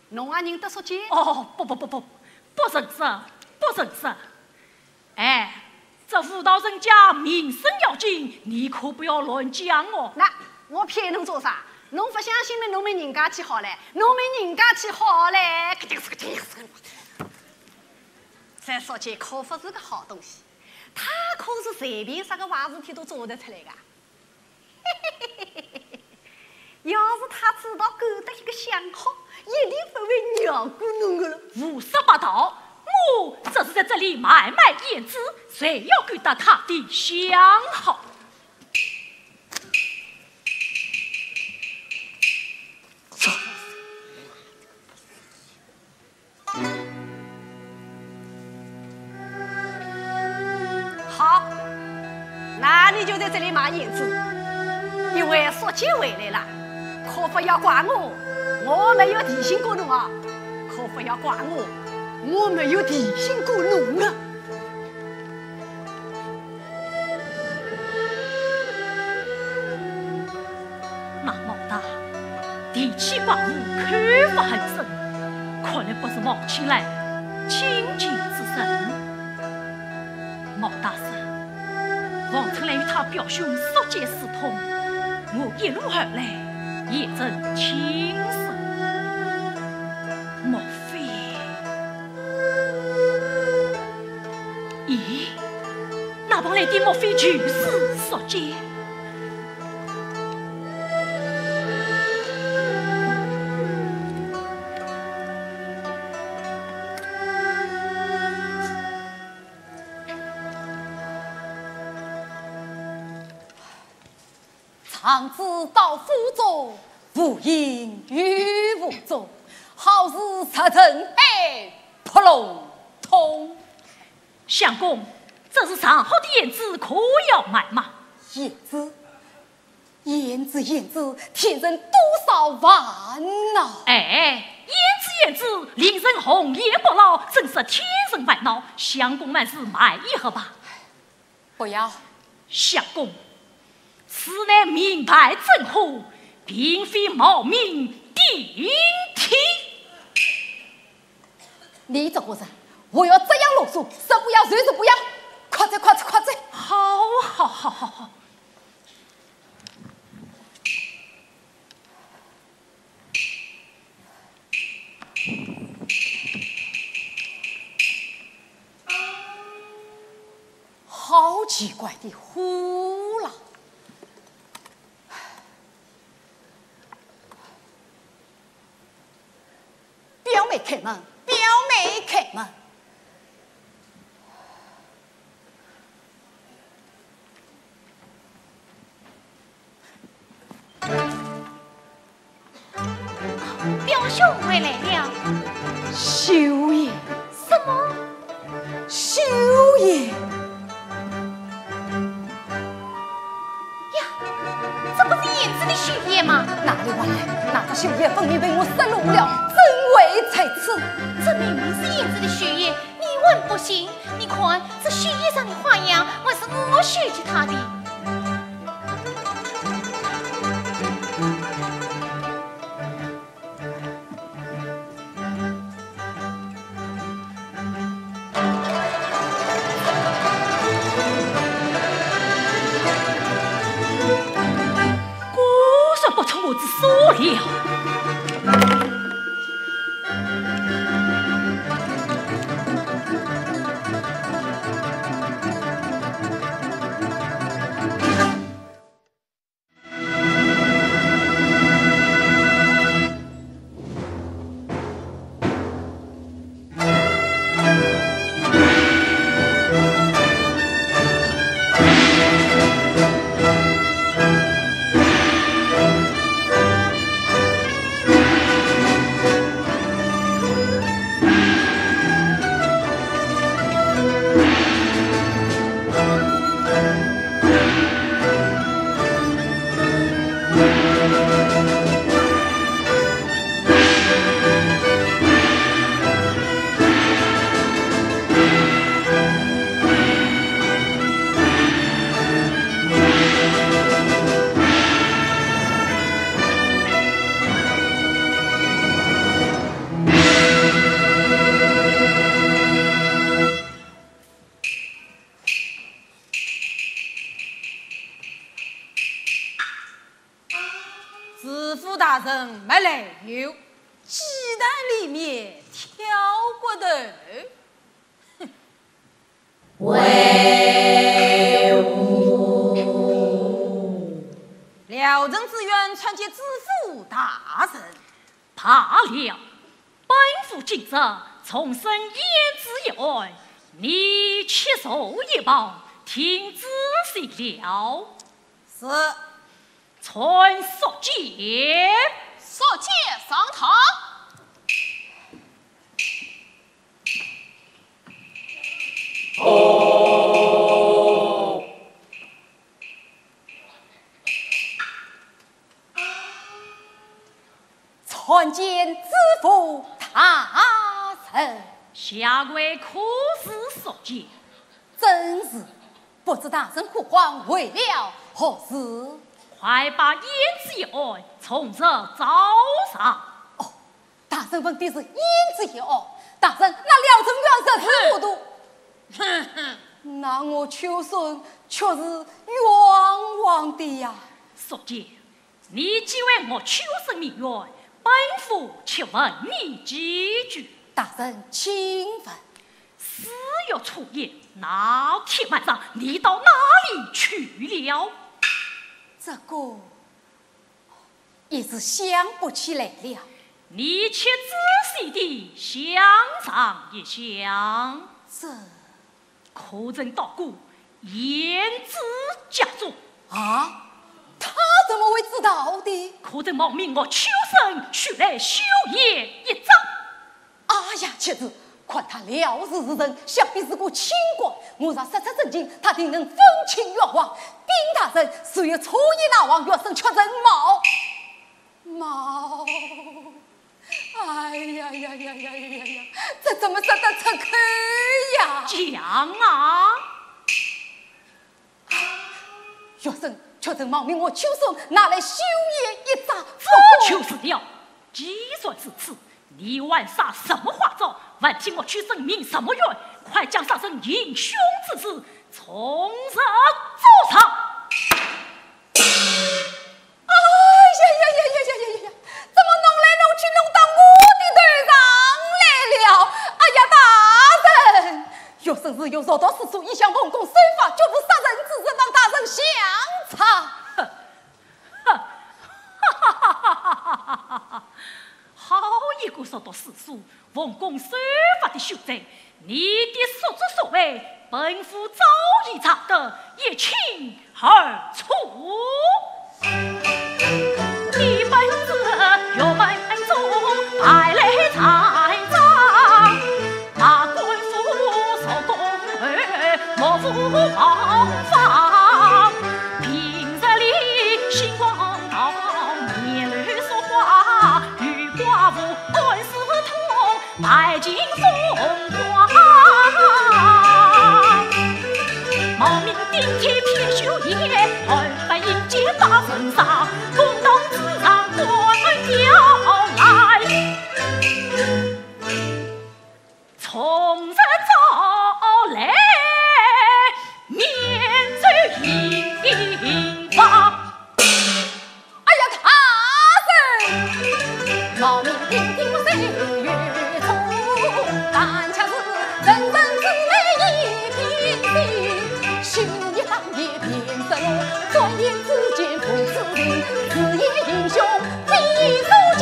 侬也认得宿介？哦，不不不不，不认识，不认识。哎，这武大人家名声要紧，你可不要乱讲哦。那我骗侬做啥？侬勿相信么，侬问人家去好了，侬问人家去好了。 这宿介可不是个好东西，他可是随便啥个坏事体都做得出来的。要是他知道搿搭一个相好，一定不会饶过侬的了。胡说八道！我这是在这里买卖胭脂，谁要勾搭他的相好？ 好，那你就在这里买胭脂，因为宿介回来了，可不要怪我，我没有提醒过侬啊，可不要怪我，我没有提醒过侬啊。 那毛大，提起寡妇口不很深，看来不是毛青兰亲近之人。毛大人，王春兰与他表兄宿介私通，我一路而来，也曾亲身。莫非？ 咦，那旁来的莫非就是宿介？长子到府中，无影于无踪，好似石沉海，扑隆咚。相公，这是上好的胭脂，可要买吗？胭脂，胭脂，胭脂，天成多少万呐！哎，胭脂，胭脂，令人红颜不老，真是天成烦恼。相公，还是买一盒吧。 不要。相公，此乃名牌正货，并非冒名顶替。你这个人，我要这样啰嗦，说不要就是不要，快走，快走，快走！好，好，好，好，好。 好奇怪的货啦！表妹开门，表妹开门。 表兄回来了。绣鞋。什么？绣鞋。呀，这不是胭脂的绣鞋吗？哪里话来？那只绣鞋分明被我失落了，怎会在此？这明明是胭脂的绣鞋，你还不信？你看，这绣鞋上的花样，还是我绣给她的。 果然不出我之所料。知府大人没来由，鸡蛋里面挑骨头。威武！聊城知县参见知府大人。罢了，本府今日重审胭脂一案，你且坐一旁，听仔细了。是。传宿介。宿介上堂。参见知府大人。下跪可是宿介？正是，不知大人呼唤为了何事？快把胭脂一案从实招上。哦，大人问的是胭脂一案，大人，那聊城县知府的？哼哼，那我秋隼却是冤枉的呀。宿介，你既为我秋隼鸣冤，本府且问你几句。大人请问。四月初一，那天晚上你到哪里去了？这个，一时想不起来了。你且仔细地想上一想。这，可曾到过胭脂家中？啊？他怎么会知道的？可曾冒名我秋隼，取来绣鞋一只？ 哎呀，其实看他料事如神，想必是个清官。我若说出真情，他定能风轻月化。禀大人，四月初一那晚，学生确实冒冒……哎呀呀呀呀呀呀，这怎么说得出口呀？讲啊！ 学生确实冒名我秋隼，拿来绣鞋一只。这就是了。既然如此，你玩耍什么花招？还替我秋隼鸣什么冤？快将杀人行凶之事从实招上。哎呀呀呀呀呀呀呀！怎么弄来弄去弄到我的头上来了？哎呀，大人！ 学生自幼受到私塾，一向奉公守法，绝无杀人之事，望大人详察。哈哈哈哈哈哈！好一个受到私塾、奉公守法的秀才！你的所作所为，本府早已查得一清 二楚。你本是学门中败类才长，那官府受公后，莫负王法。平日里心光道，面露说话，与寡妇暗私通，拜金风光。 冒名顶替骗绣鞋，还不应该把身上公道之上官调来。从实招来，免受刑罚。 哎呀，大人！冒名顶替我虽有错，但却是人人姊妹一片心。绣鞋当夜便失落，转眼之间不知情，自言英雄非所见。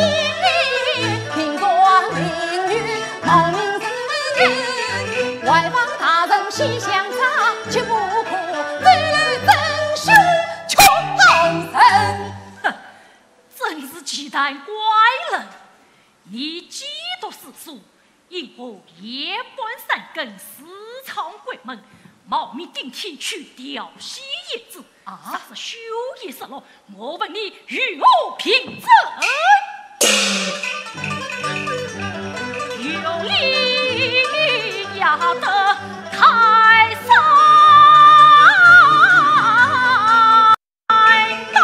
平常名誉冒名人，还望大人细详察，切不可走漏真凶。 求大人！哼，真是奇谈怪论！你既读私塾，因何夜半三更私闯闺门，冒名顶替去调戏胭脂？啊？若是绣鞋失落，我问你如何凭证？有理也得开声。 道，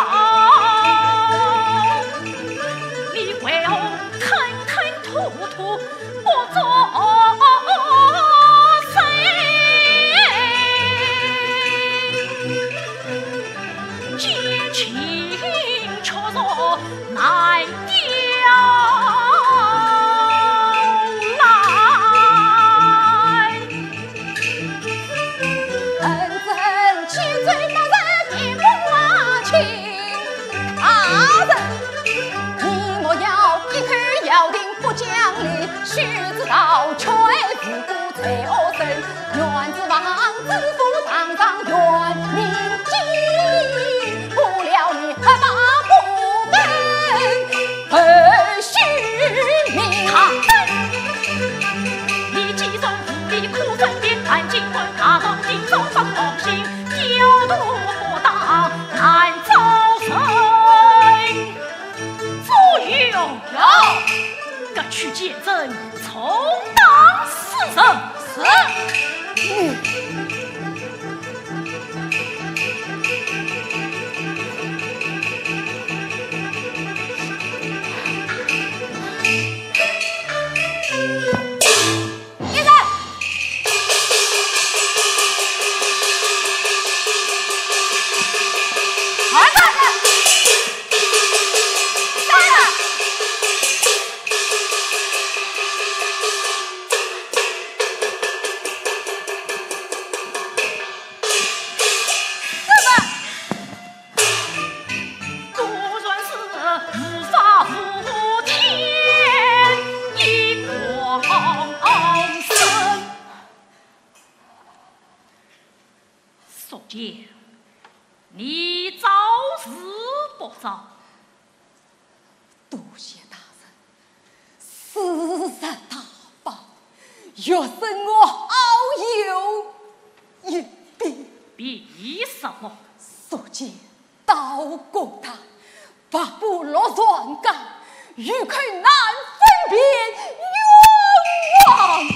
你为何吞吞吐吐不作声？奸情却若难有。各取见证，重打四十。是。宿介，你招是不招？多谢大人，事实大白，学生我好有一比。比什么？宿介刀过大，白布落床架，欲扣难分辨冤枉。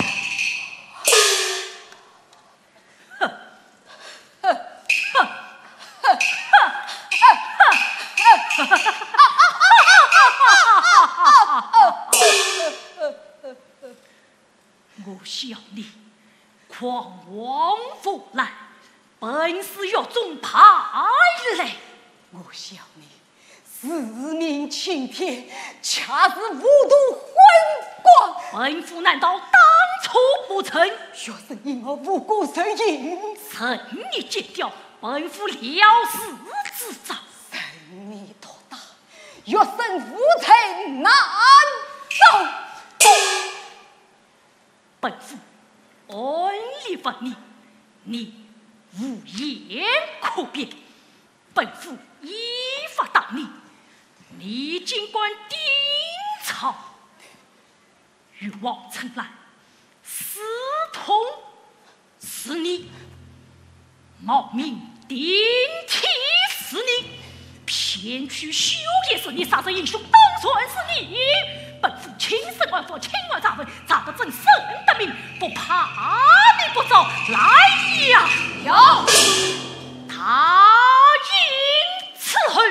我笑你狂妄胡来，本府狱中派来。我笑你自命青天，却是糊涂昏官。本府难道当初不成？学生因何无辜受刑？任你奸刁，本府了事自招。任你毒打，学生无罪难招。 本府按理问你，你无言可辩。本府依法打你，你竟敢顶撞。冤枉陈兰，私通 是你，冒名顶替是你，骗取绣鞋是你，杀人行凶当然是你。本府轻审万法，轻判查问，查得真审得明，不怕你不招。来呀！有。大刑伺候。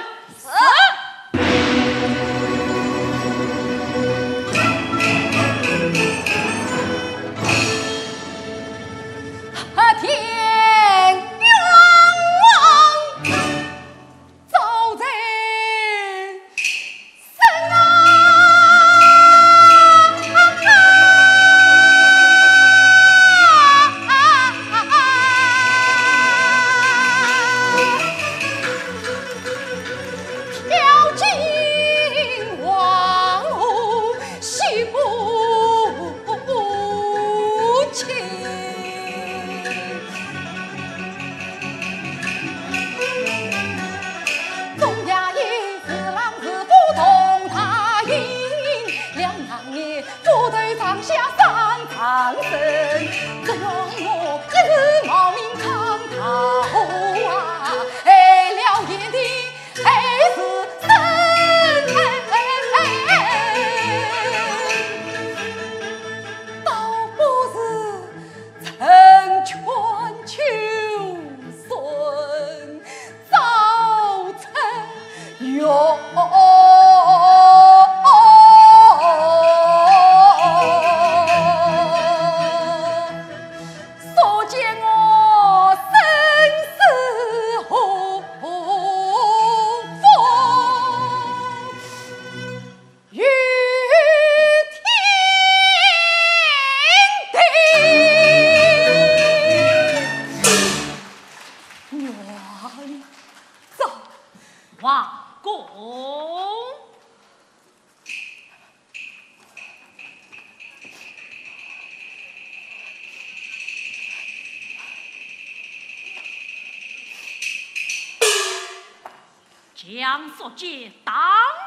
将宿介打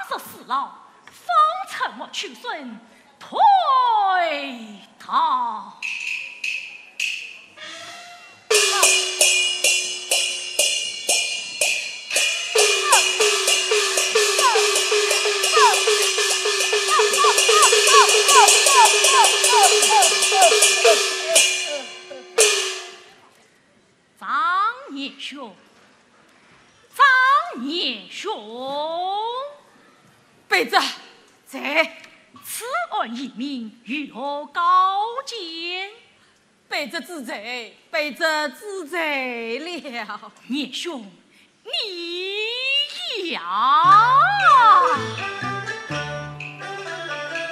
入死牢，方才莫屈身退逃。兄，张年兄。卑职在。此案已明，有何高见？卑职知罪，卑职知罪了。年兄，你呀，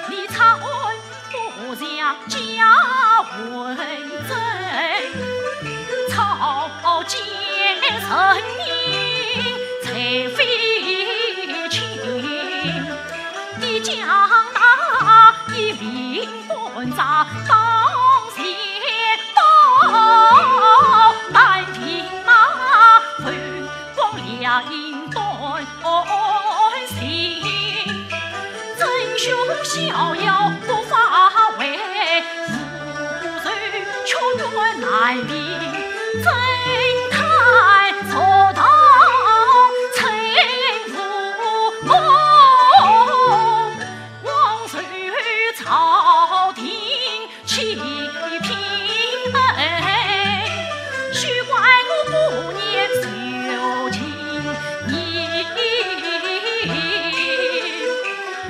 你查案不像家文正，草菅人命才非轻。你将那一名官差当先刀，半停马，分光两段。 心，真凶逍遥不发威，无罪却怨难平，真叹坐道成无功，枉受朝廷 欺骗，休怪我不念旧情，你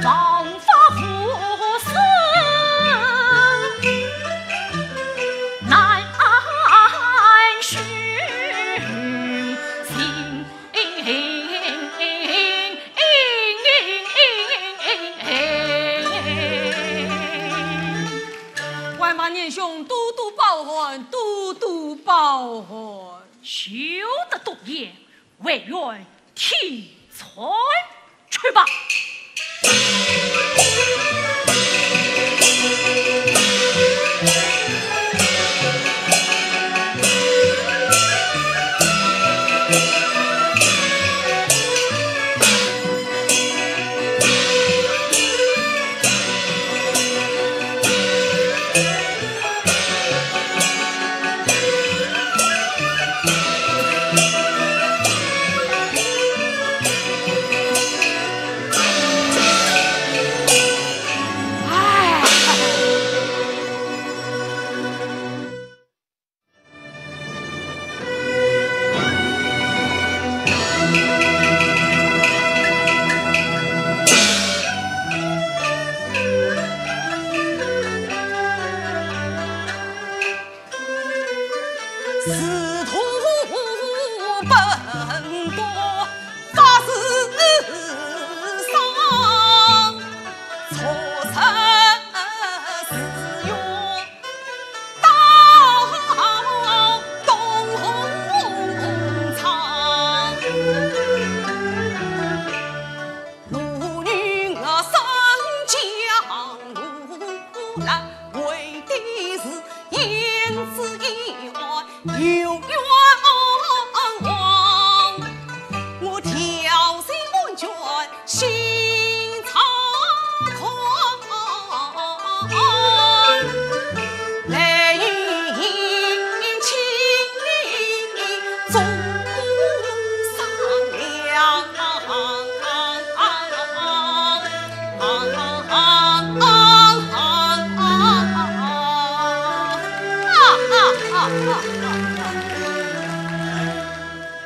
枉法无生，难安身心。 还望年兄多多包涵，多多包涵。休得多言，还愿听参。去吧。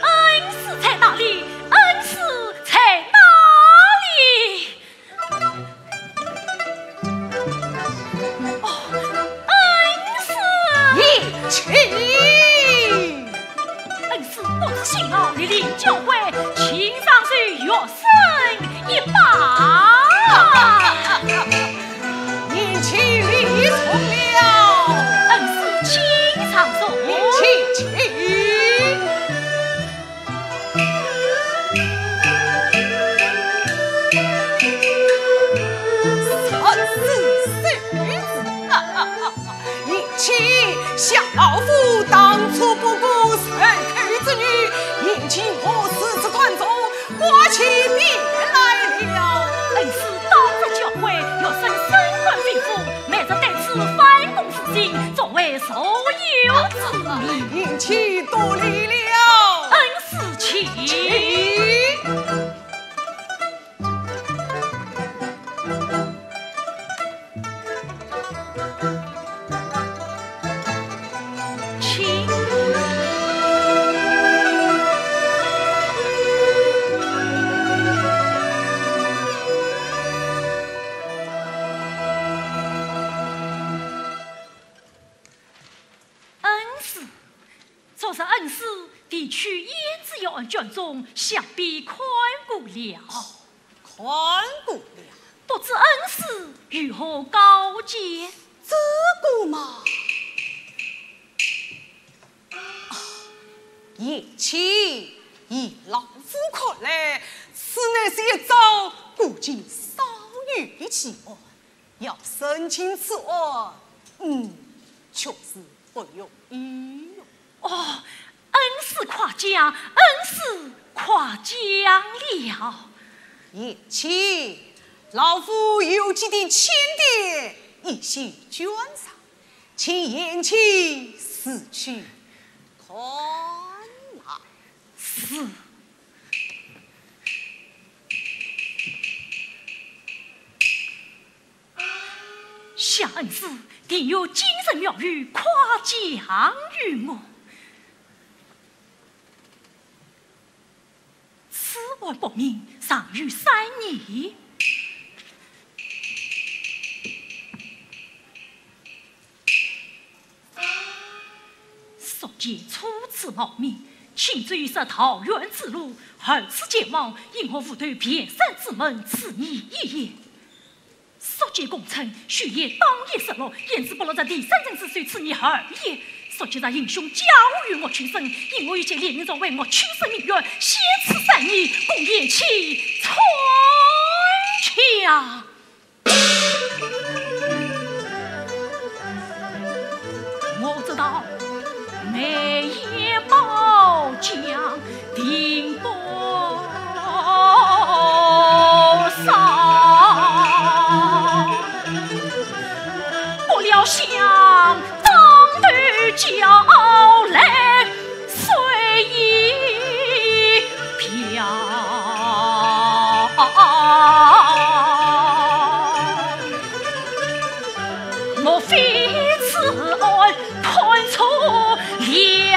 恩师在哪里？恩师在哪里？哦，恩师！贤妻！恩师不辞辛劳，莅临教会，请上首乐 声一拜。贤妻礼重了。恩师请上座。贤妻请。贤妻，想老夫当初不顾род口之女，引进我师出关中， 挂起鞭来了。恩师到得教会，学生身官非富，每日对此反躬复性，作为受友之命。贤妻多礼了。恩师请。请。请。这恩师的确胭脂妖案卷宗，想必看过了。哦，看过了。不知恩师有何高见？这个嘛，啊，贤妻，以老夫看来，此乃是一桩古今少有的奇案。 要审清此案，嗯，确实不容易哟。哦，恩师夸奖，恩师夸奖了。贤妻，老夫有几点浅典，一些卷上，请贤妻自去看来。是。 想恩师定有精神妙语夸奖于我。此案不明，尚有三年。 宿介初次冒名，请指示桃园之路，二次前往，因何无头便山之门，此言一也。宿介供称，许爷当夜失落，因此不落在第三层之处，此言二也。宿介在行凶，假意欲取生，因何一介贱人状为我取生命源，先赐三年，供贤妻参详。 我知道梅妃宝剑定不少，不料想当头交来 水一瓢，莫非此案判错了？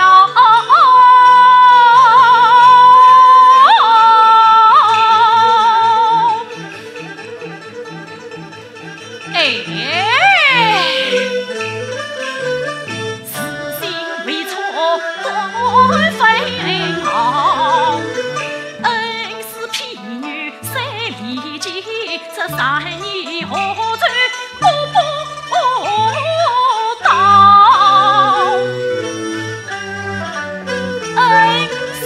哎，事情未错，断分毫。恩师譬喻虽离奇，这三年何处不到？恩师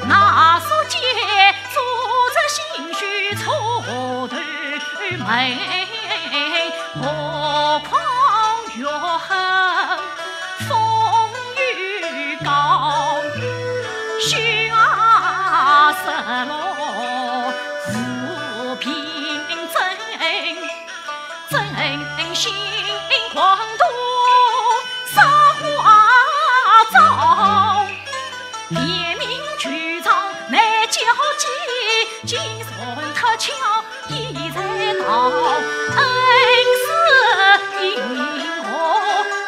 那宿介做贼心虚错头门，何况怨恨风雨高。羞啊失落无凭证，怎信狂徒撒花招？ 连名去找难交集，竟然脱壳已在逃。恩师因何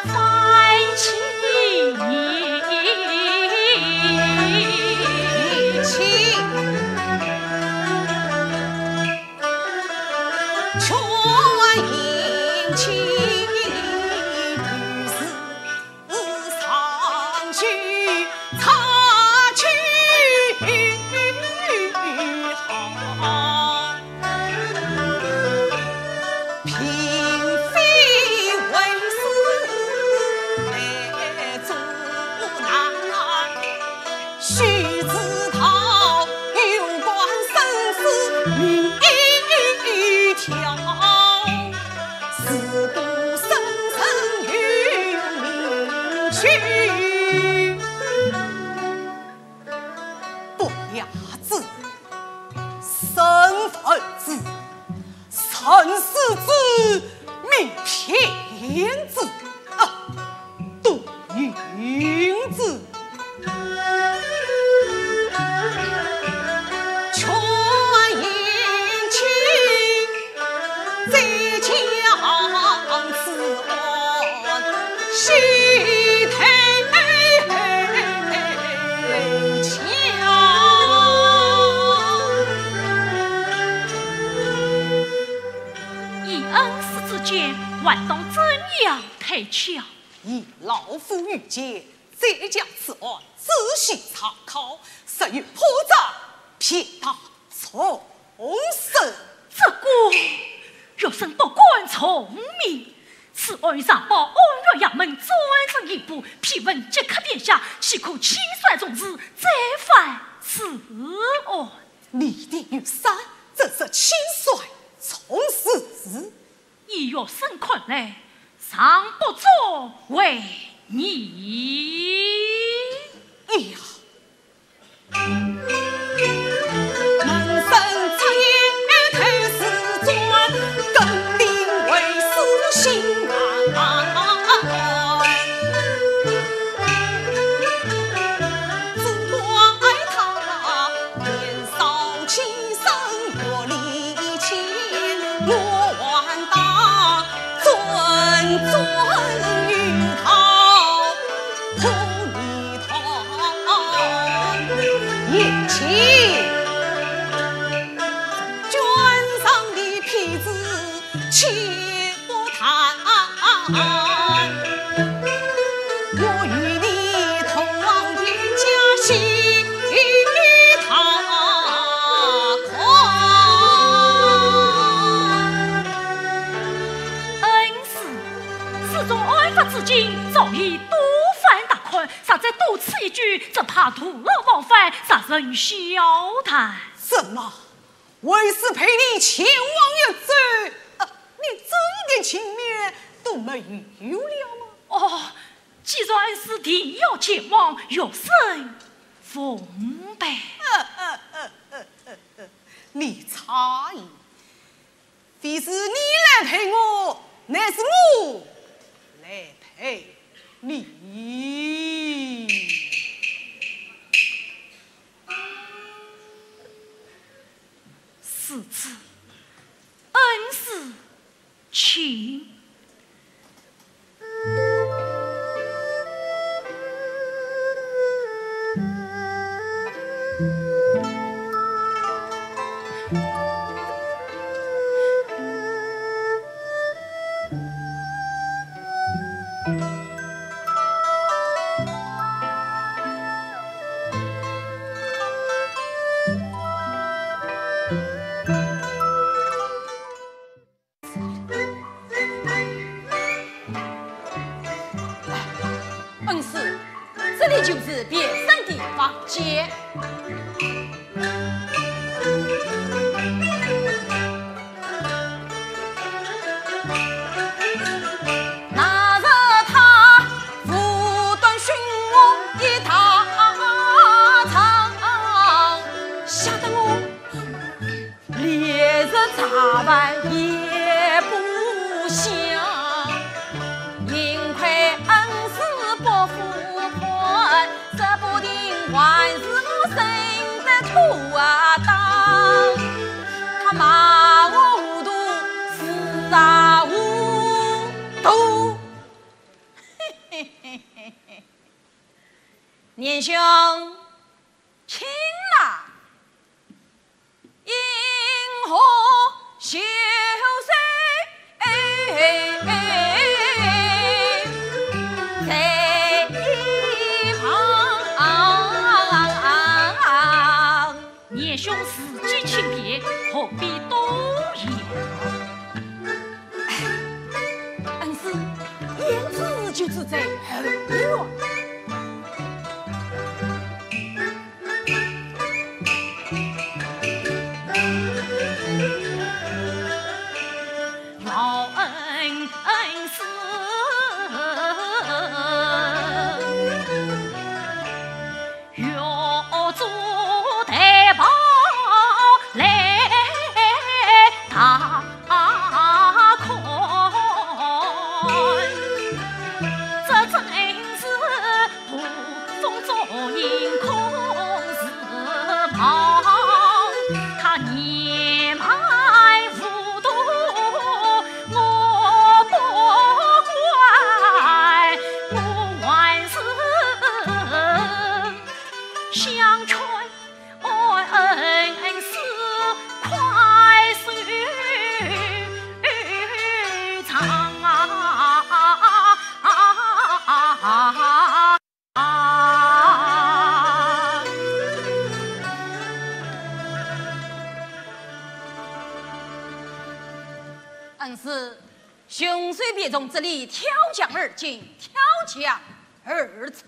反其情？劝贤妻，女子 上去，上去好。嫔妃为师来阻拦，须知道有关生死命条。 自古圣人有名句，不雅之，身分之，生死之，命天之。啊， 杜云子。劝贤妻，再将此案细推敲。以恩师之见，还当怎样推敲？以老夫愚见，再将此案仔细查考，若有破绽，便当重审。这个，学生不敢从命。此案上报按院衙门专审一部，批文即刻殿下，岂可轻率从事，再犯此案？你的学生怎是轻率从事？ 依学生看来，尚不足为疑。哎呀，门生只言头是专，更定为私刑案。只怪他 年少轻生月里轻，我还当尊尊于他，何以他一气卷上的痞子 岂不谈？我与你同往天家去踏看。恩师，自从案发至今，早已多番踏勘，若再多此一举，只怕徒劳冒犯，惹人笑谈。什么？ 为师陪你前往一遭，啊，你这点情面都没有了吗？哦，既然恩师定要前往，学生奉陪。你差矣，非是你来陪我，乃是我来陪你。 如此，恩师请。恩师，这里就是卞生的房间。 那日他无端寻我一大场，吓得我连日茶饭也不想。幸亏恩师不付款，说不定还是我认得妥当。他骂我糊涂，是啊糊涂。 年兄，请啦。因何袖手在旁？年兄自己请便，何必多言？ 恩师，胭脂就住在后院。恩师，凶手便从这里跳墙而进，跳墙而出。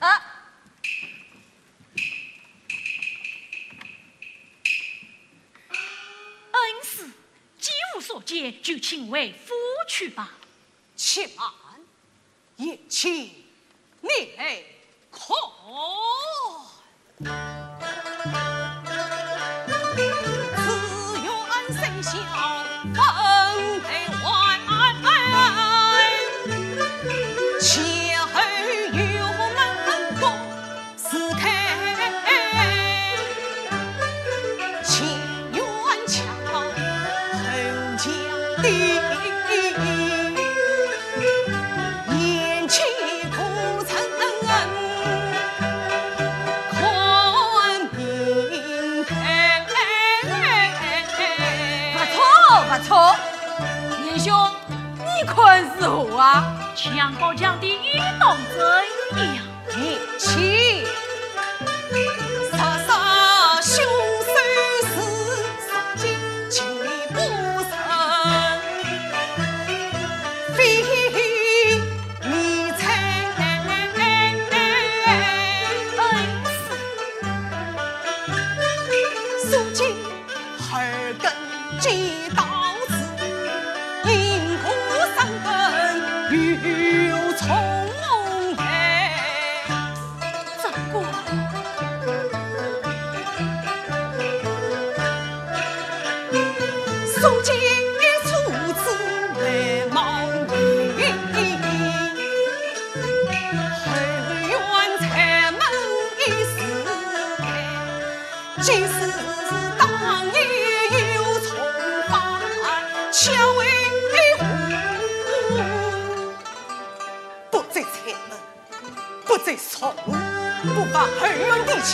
恩师，既无所见，就请回府去吧。且慢，贤妻，你来看。 勿错，勿错。年兄，你看如何啊？墙角墙的一动真样。贤妻，若杀凶手是，杀鸡岂不成？非 你猜。恩师。如今二更皆到齐，因何三更又重来？长官。 如今初次来冒雨，后院柴门已是开，即使当夜又重翻，却为何？不在柴门， 不在窗户，不怕后院地墙，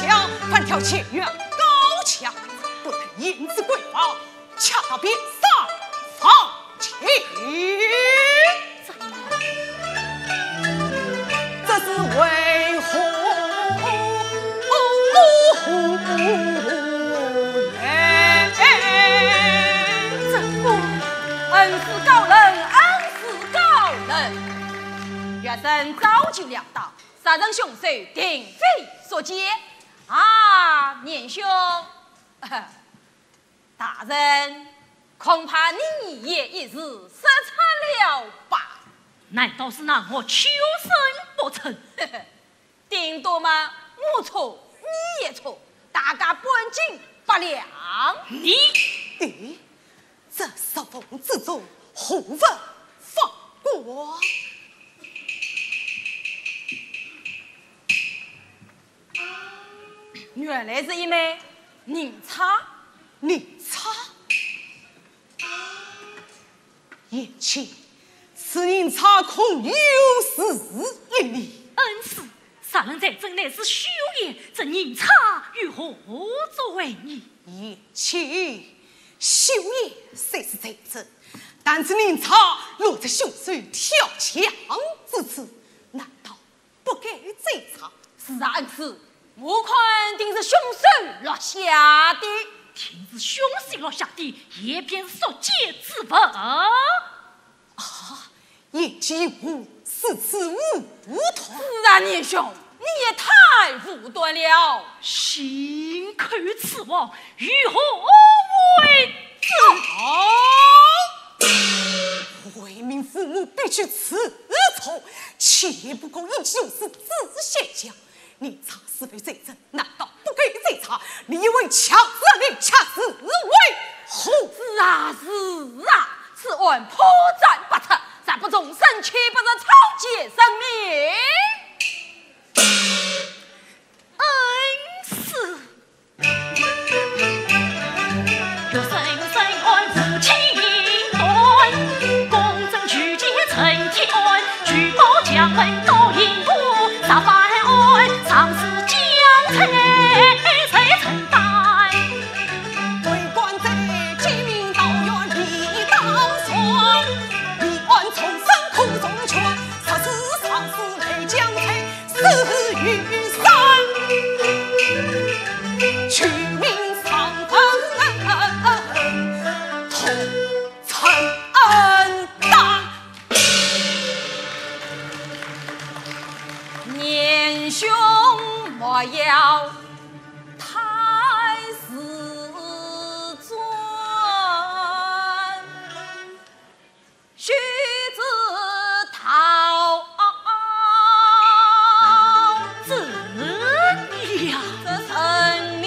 反跳前院高墙，不得言之闺房，恰到边上房前。这是为何？哎，这个恩师高人，恩师高人。学生早就料到， 杀人凶手定非所见。啊，年兄，大人，恐怕你也一时失察了吧？难道是那恶畜生不成？顶多嘛，我错，你也错，大家半斤八两。你，咦，这夹缝之中，何物放光？ 原来是一枚银钗。银钗？贤妻，此银钗恐又是一谜。恩师，杀人罪证乃是绣鞋，这银钗又何足为疑？贤妻，绣鞋虽是罪证，但这银钗落在凶手跳墙之处，难道 不该追查？是啊，恩师，我看定是凶手落下的。定是凶手落下的，也便是宿介之物。啊，贤妻有何如此糊涂？是啊，年兄，你也太武断了。信口雌黄，有何为之？啊！为民父母必居此处， 岂不过一就是仔细想，银钗是非罪证，难道不该追查？你以为巧是你，巧是为何？是啊，是啊，此案破绽百出，若不从审，岂不是草菅人命？恩师。要太师尊，须知道。怎样？这人命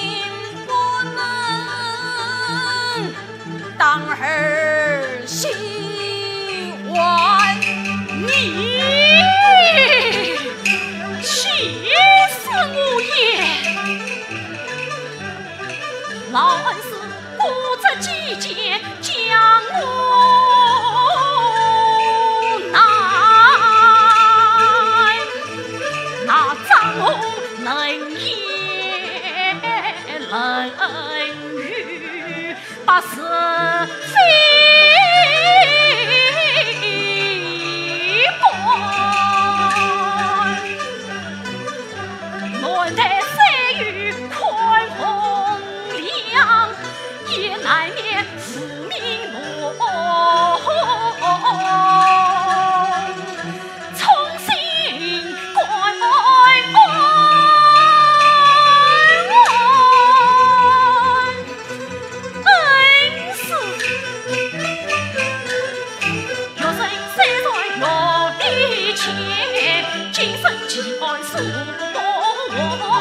不能当儿戏。 你气死我也！老恩师，不知几见将我难，那张龙能言能语。 百世非一般。难得三月看风凉，也难免无名梦。 重新观恩恩师。学生虽在学艺浅，今生期盼书还。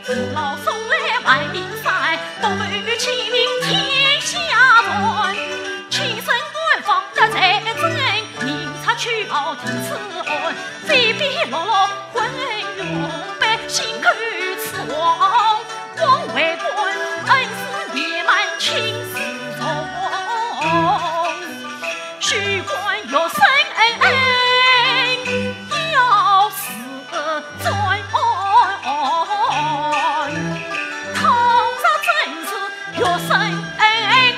父老送来万灵山，不负其名天下传。 青山官方得罪之人，明察秋毫定此案，非比落落昏庸，百姓口此王。王为官，恩师年迈青似虫，须观学生恩恩，要是 转，倘若真是学生恩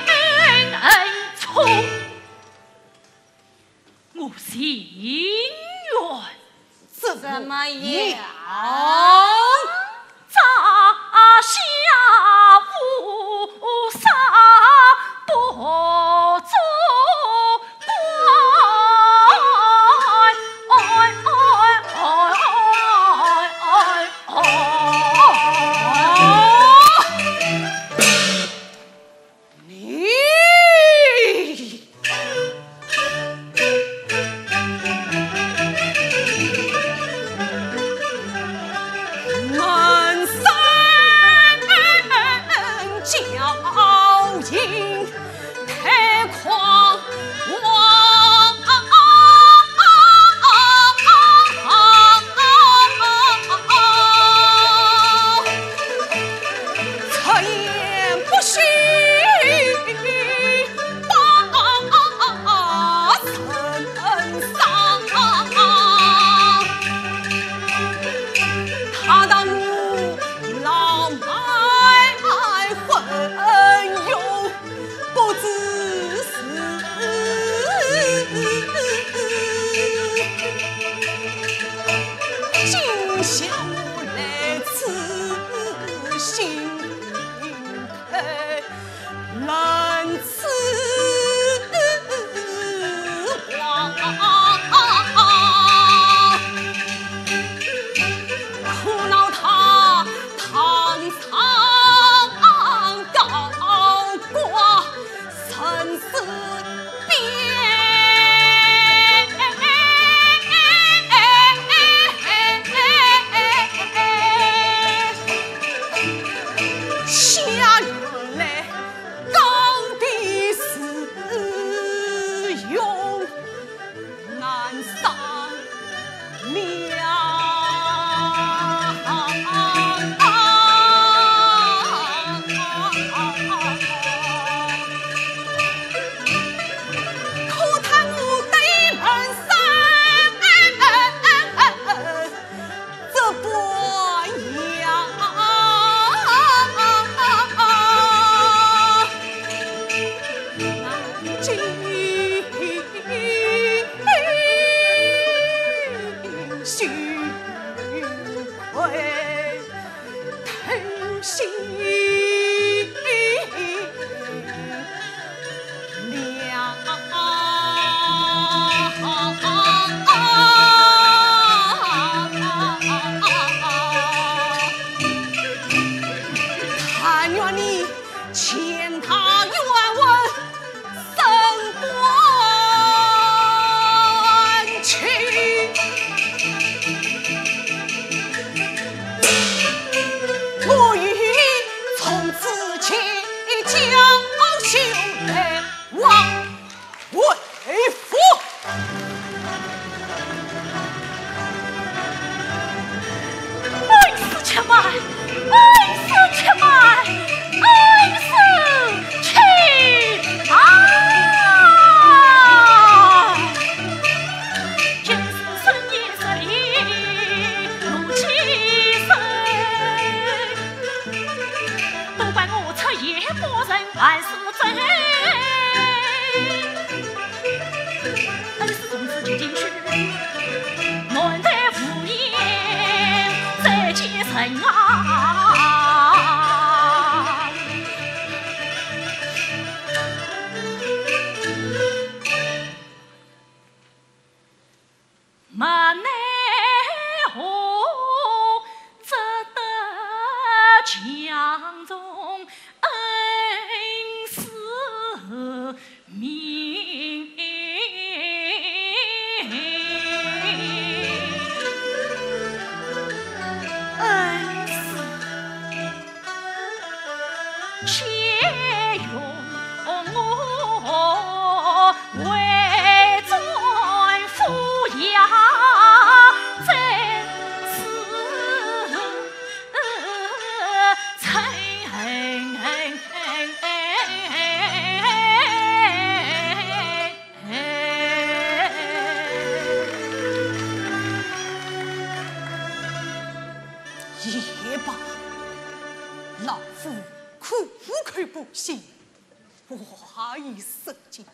恩恩错，我情愿。怎么样？扎下无杀不做官。你！ 老恩恩师从此就进去，难得无言再见人啊。 没奈何，只得强从恩师命。恩师，且容我 回转府衙再思忖。也罢，老夫苦口婆心，话已说尽，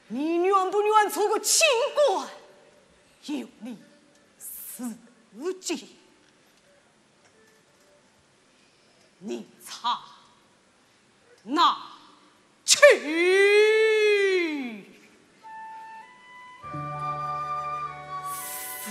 你愿不愿做个清官，有你自己。你猜，拿去。是。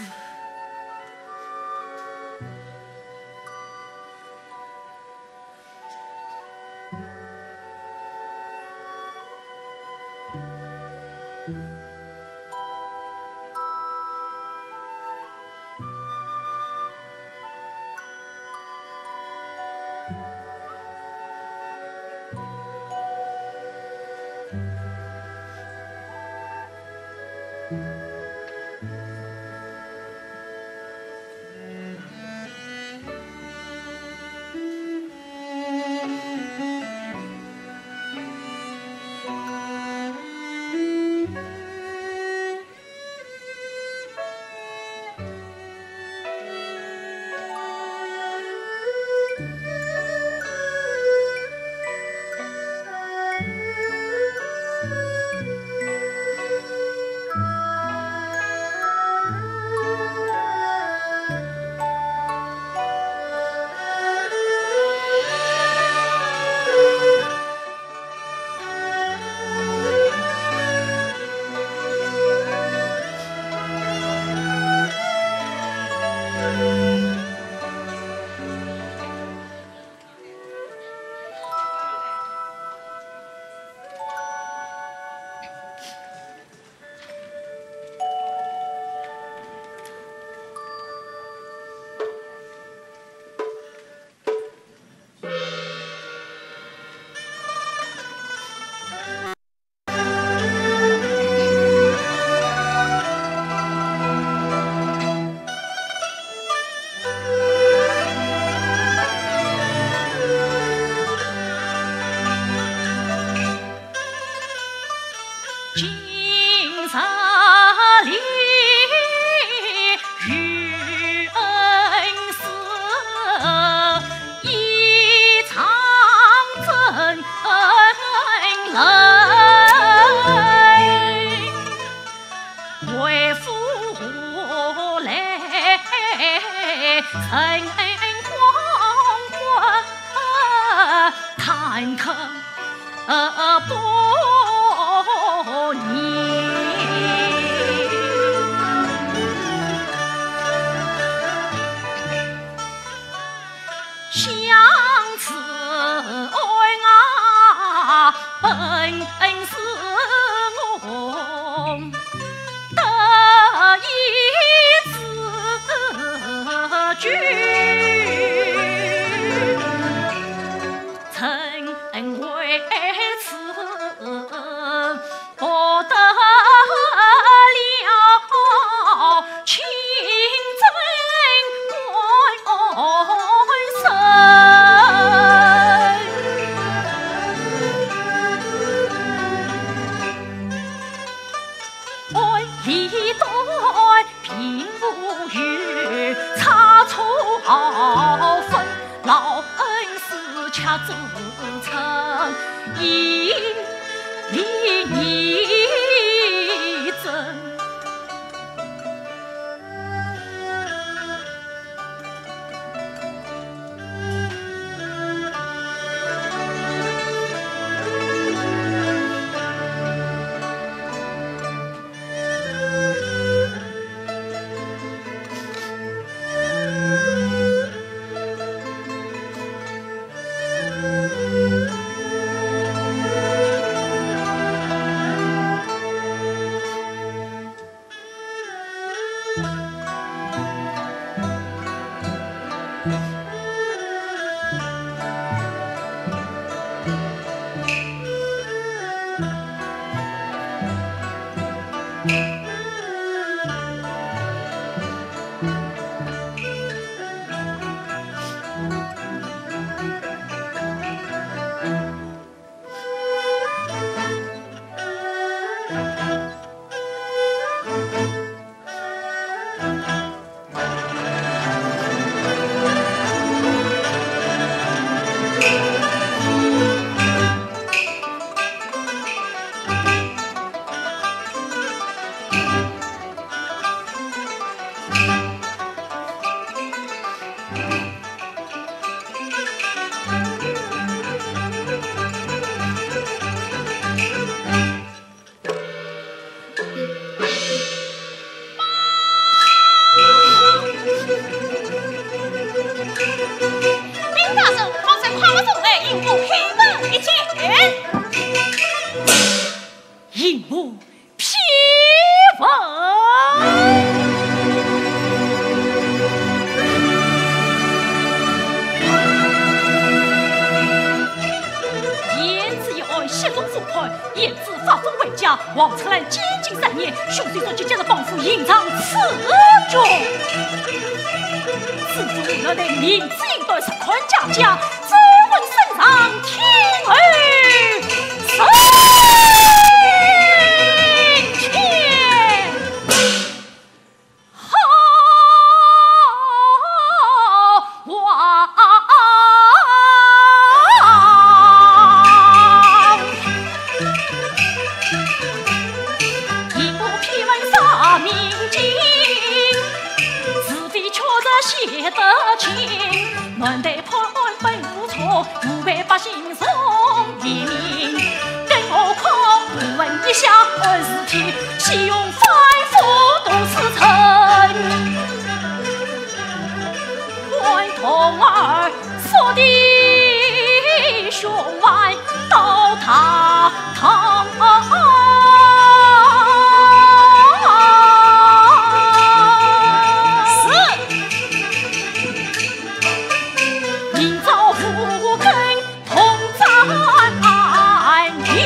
今日里遇恩师，一场真恩人。 为父何来人光棍，坦克不你。 相思恩啊，本是我得意之君，怎为此 博得了清正官身。按理对并无有差错好分，老恩师却自称已无批文。言辞一案，悉从速判，言辞发疯为佳。王春兰监禁三年，凶手若即，即日绑赴刑场处决。知府无奈，明知应断，实看假假， 奏问圣上，听候审判。好啊！一部批文杀明镜，是非曲折写得清。 南唐判案本无错，误害百姓从黎民。更何况不问一下案事体，岂容反复多次陈。还童儿说的凶犯到大堂。是。 明朝五更同斩刑。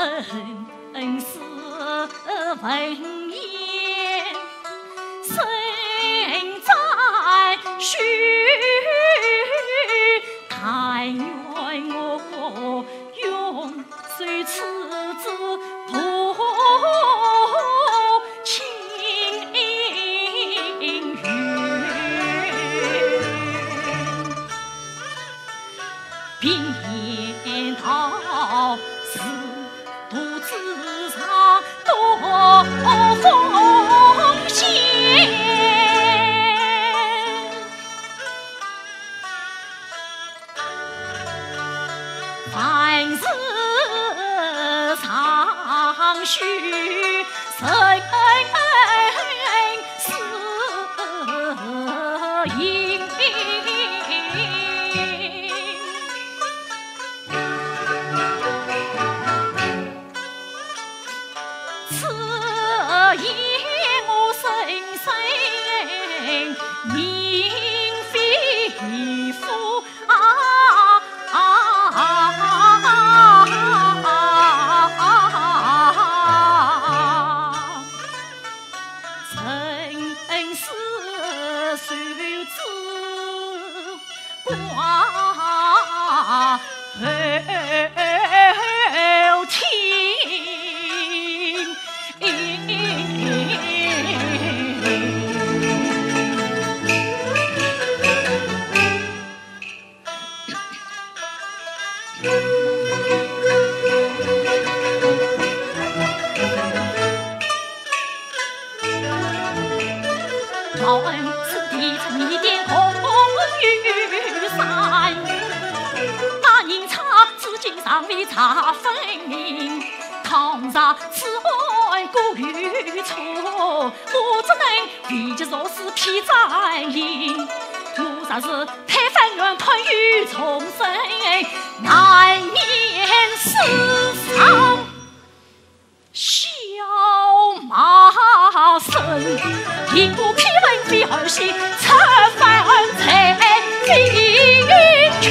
恩师文言，身在须，但愿我永守此志不轻云。 并言道是独自上多风险。凡事上须慎思。 此言我深深铭非腹啊。 报恩此地出你的空余山，那银钗至今尚未查分明。倘若此案果有错，我只能 为其若是披斩刑，我若是推翻原判又重审，难免世上笑骂声。因我批文非儿戏，此番罪非轻。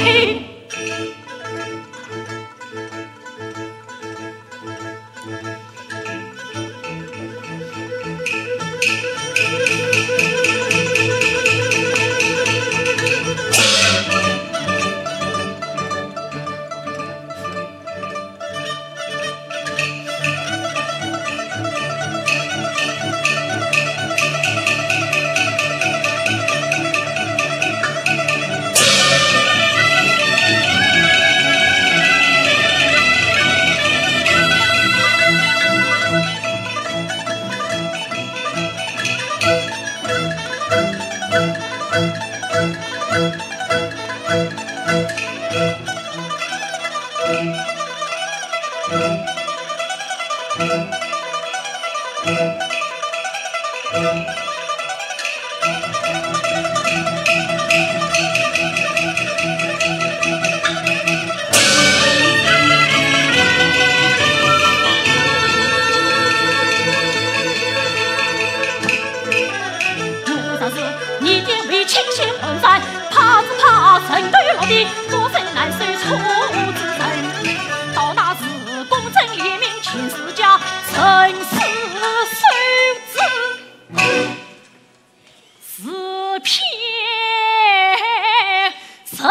我若是你的为情陷红山，怕只怕人头落地，多生难收错之人。到那时公正廉明全是假，生死受之。 是骗人啊！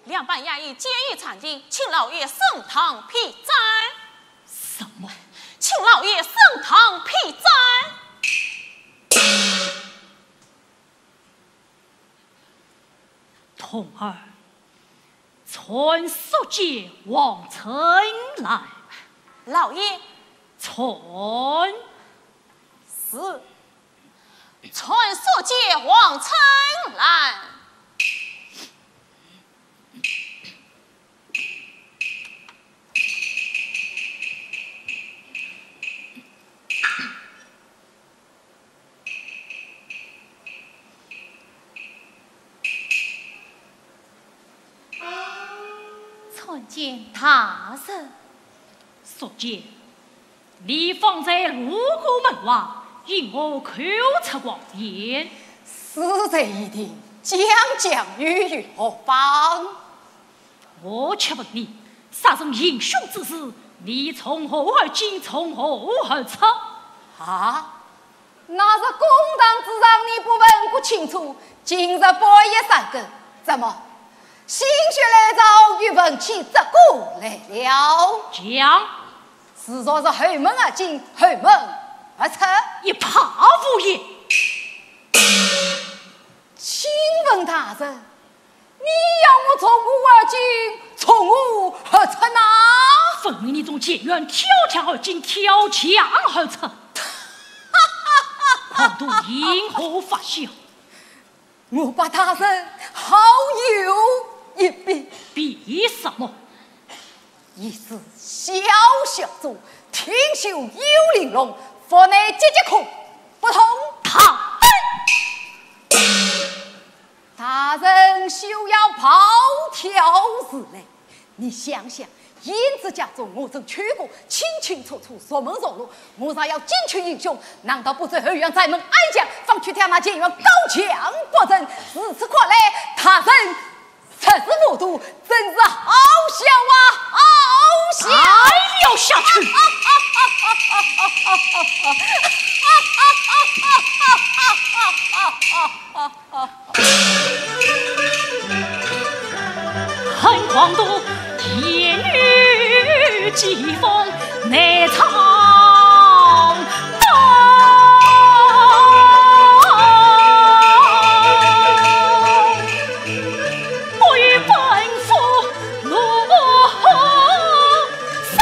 两班衙役皆已站定，请老爷升堂批斩。什么？请老爷升堂批斩。童儿，传宿监王琛来。老爷。传。是。传宿监王琛来。 参见大人。宿监，你方才路过门外，因何口出狂言？死罪已定，将将又有何妨？我且问你，杀人行凶之时，你从何而进，从何而出？啊？ 那日公堂之上你不问个清楚，今日半夜三更，怎么心血来潮又问起这个来了？讲。自若是后门而进，后门而出。一派胡言。请问大人， 你要我从何而进，从何而出呢？分明你从前院跳墙而进，跳墙而出。狂徒因何发笑？我把大人好有一比。比什么？一只小小猪，挺秀又玲珑，腹内结结空，不通。他 大人休要暴跳如雷。你想想，胭脂家中我曾去过，清清楚楚，熟门熟路。我若要进去行凶，难道不走后院，再门暗巷，方去跳那前院高墙不成？如此看来，大人实是糊涂，真是好笑啊，好笑！哎呦，下去！恨狂徒言语讥讽，内藏刀。不与本府奴杀。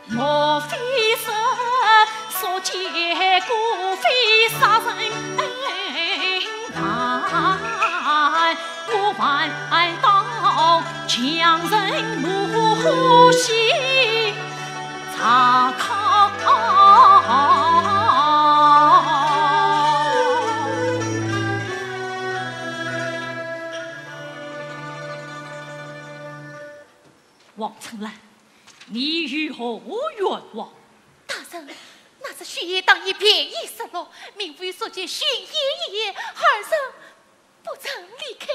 莫非是宿介故非杀人犯，我反倒强忍怒火心查考。王春兰， 你有何冤枉？大人，那只许仙当夜便衣失落，民妇与宿介寻夜一夜，二人不曾离开。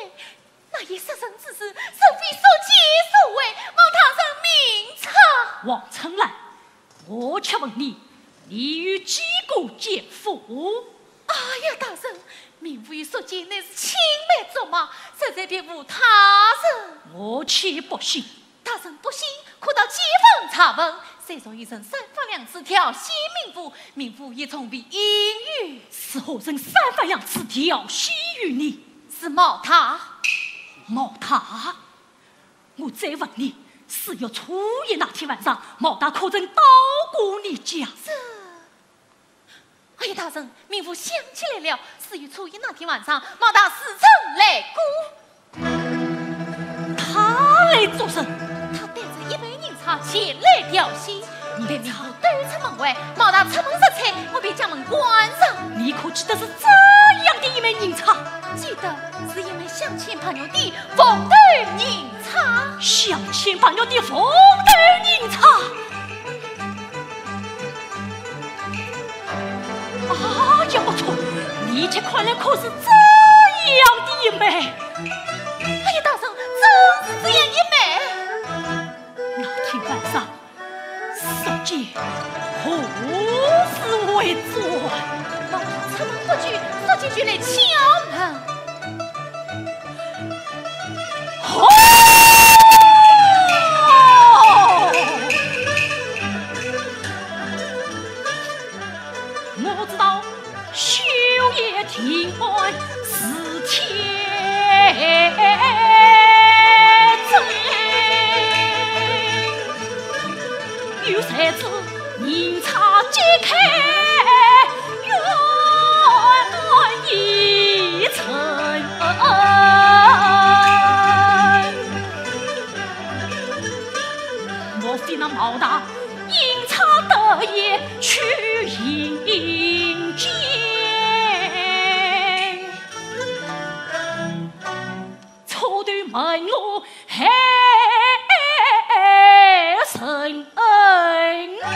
那夜杀人之事，实非宿介所为，望大人明察。王春兰，我且问你，你有几个奸夫？ 哎呀，大人，民妇与宿介乃是青梅竹马，实在别无他人。我岂不信？大人不信，可到街坊查问，虽说有人三番两次调戏民妇，民妇也从未应允。是何人三番两次调戏于你？是毛大。毛大？我再问你，四月初一那天晚上，毛大可曾到过你家？是。 哎呀，大人，民妇想起来了，四月初一那天晚上，毛大自曾来过。他来做甚？他带着一杯人茶前来调戏，被民妇推出门喂，毛大出门入菜，我便将门关上。你可记得是怎样的一枚银钗？记得，是一枚镶嵌白玉的凤头银钗。镶嵌白玉的凤头银钗？啊，也不错，你这看来可是这样的一枚。哎呀，大人，真是这样一枚。那天晚上， 宿介何时回转？毛大出门不久，宿介就来敲门。哦！我知道，休夜听官是天真。 有谁知银钗揭开，缘已成。莫非那毛大阴差得意去行奸？ 错对门路害人命。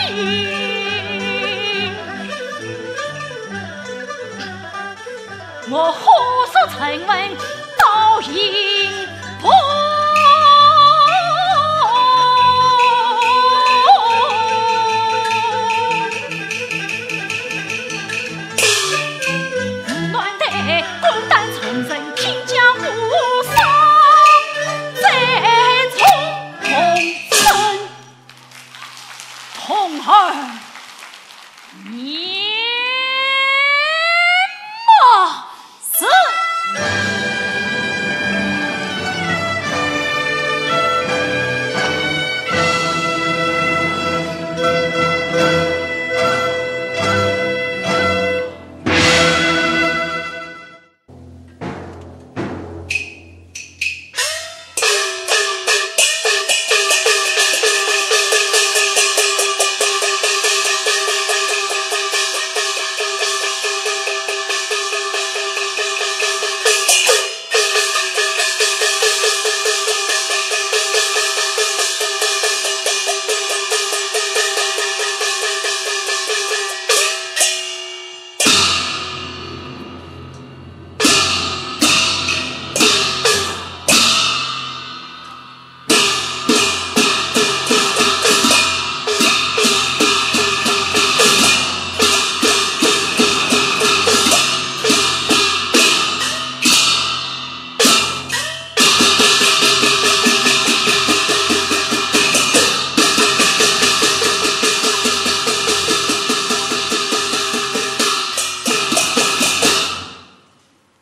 我火速城门到营盘。 童儿免。 是。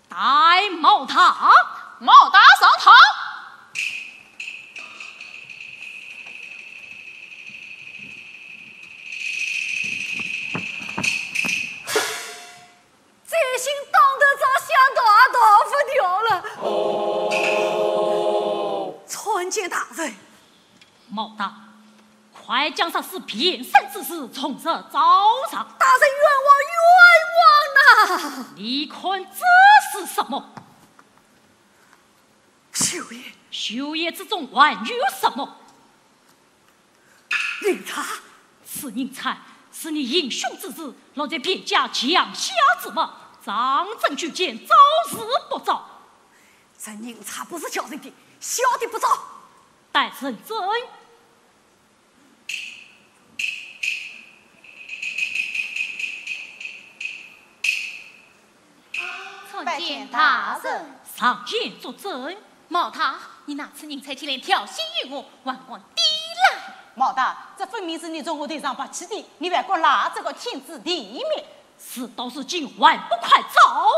带毛大。毛大上堂。这心当头遭下大大不掉了。参见大人。 毛大，快将这事变身之事从实招上。大人冤枉，冤枉呐！你看这是什么？绣鞋。绣鞋之中还有什么？银钗。此银钗是你行凶之时落在别家墙下之物，状证俱全，招是不招？这银钗不是小人的，小的不招。待人证。 参见大人。上前作证。毛大，你拿此银钗前来调戏于我，还敢抵赖？毛大，这分明是你从我头上拔去的，你还敢赖这个天子地面？事到如今，还不快招？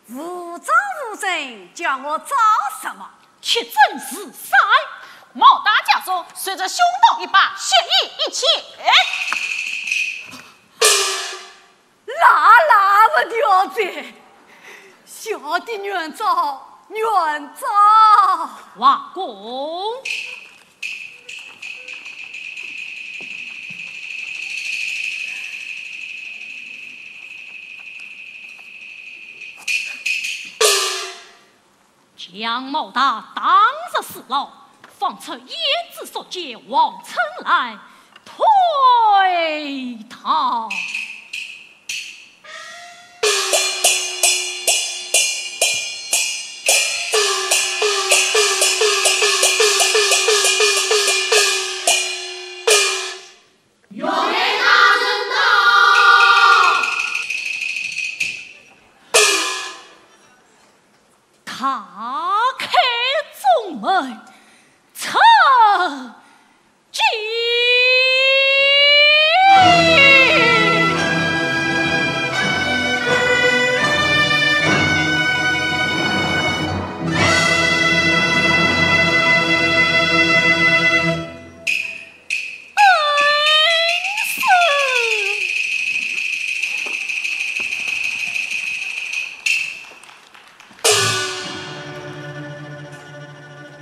无招无证，叫我招什么？铁证如山。毛大家中，谁这凶盗一把，血雨一千。拉拉不掉嘴，小的愿招，愿招。王公。杨某大当日事劳，方才胭脂宿介王春兰退堂。 大开中门，参见。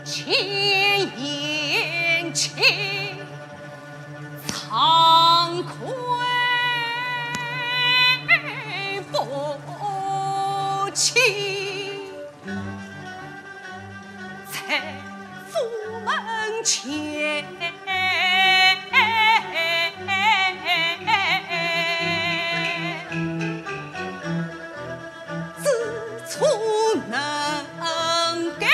千言千，惭愧不起，在府门前。 知错能改，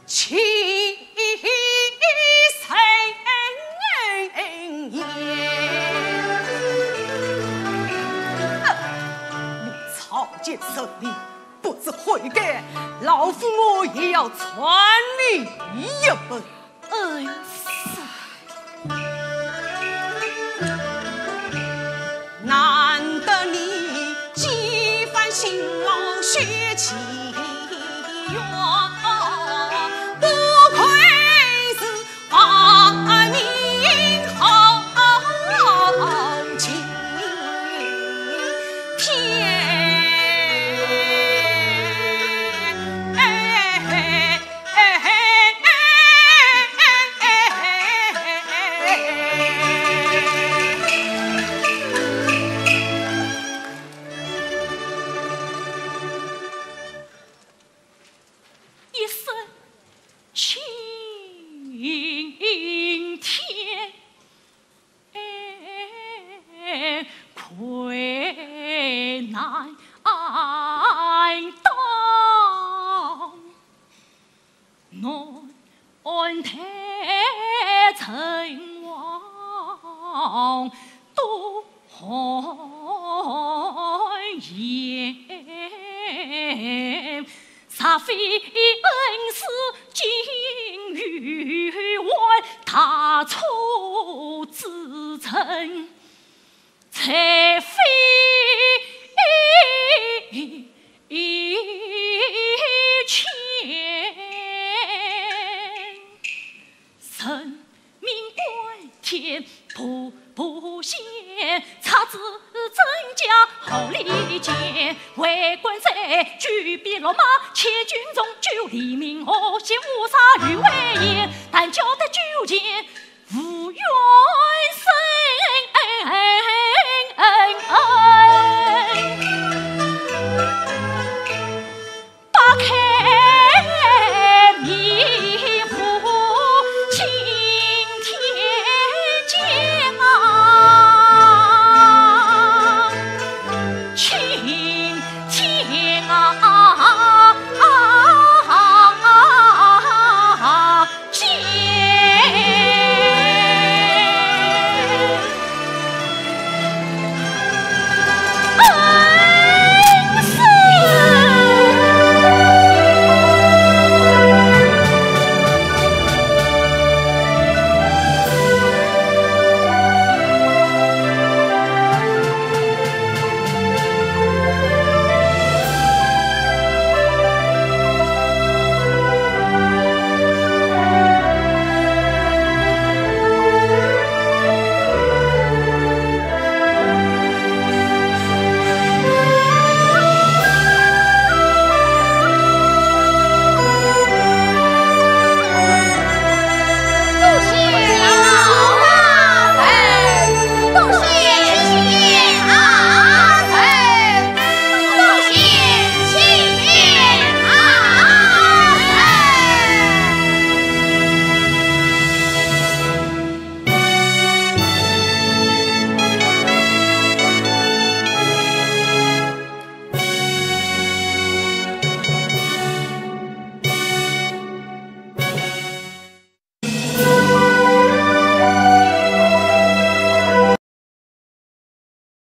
请伸冤。哼，你草菅人命，不知悔改，老夫我也要参你一本。 恩师。难得你几番辛劳许其愿，不愧是万民豪情天。 一声青天， 愧难当。南安太陈王多寒言， 若非恩师金玉环，大错之臣才非浅。 人命关天步步险，差之真假好理解。为官者举笔落马，且军中救黎民，我先无杀于危险，但交得九千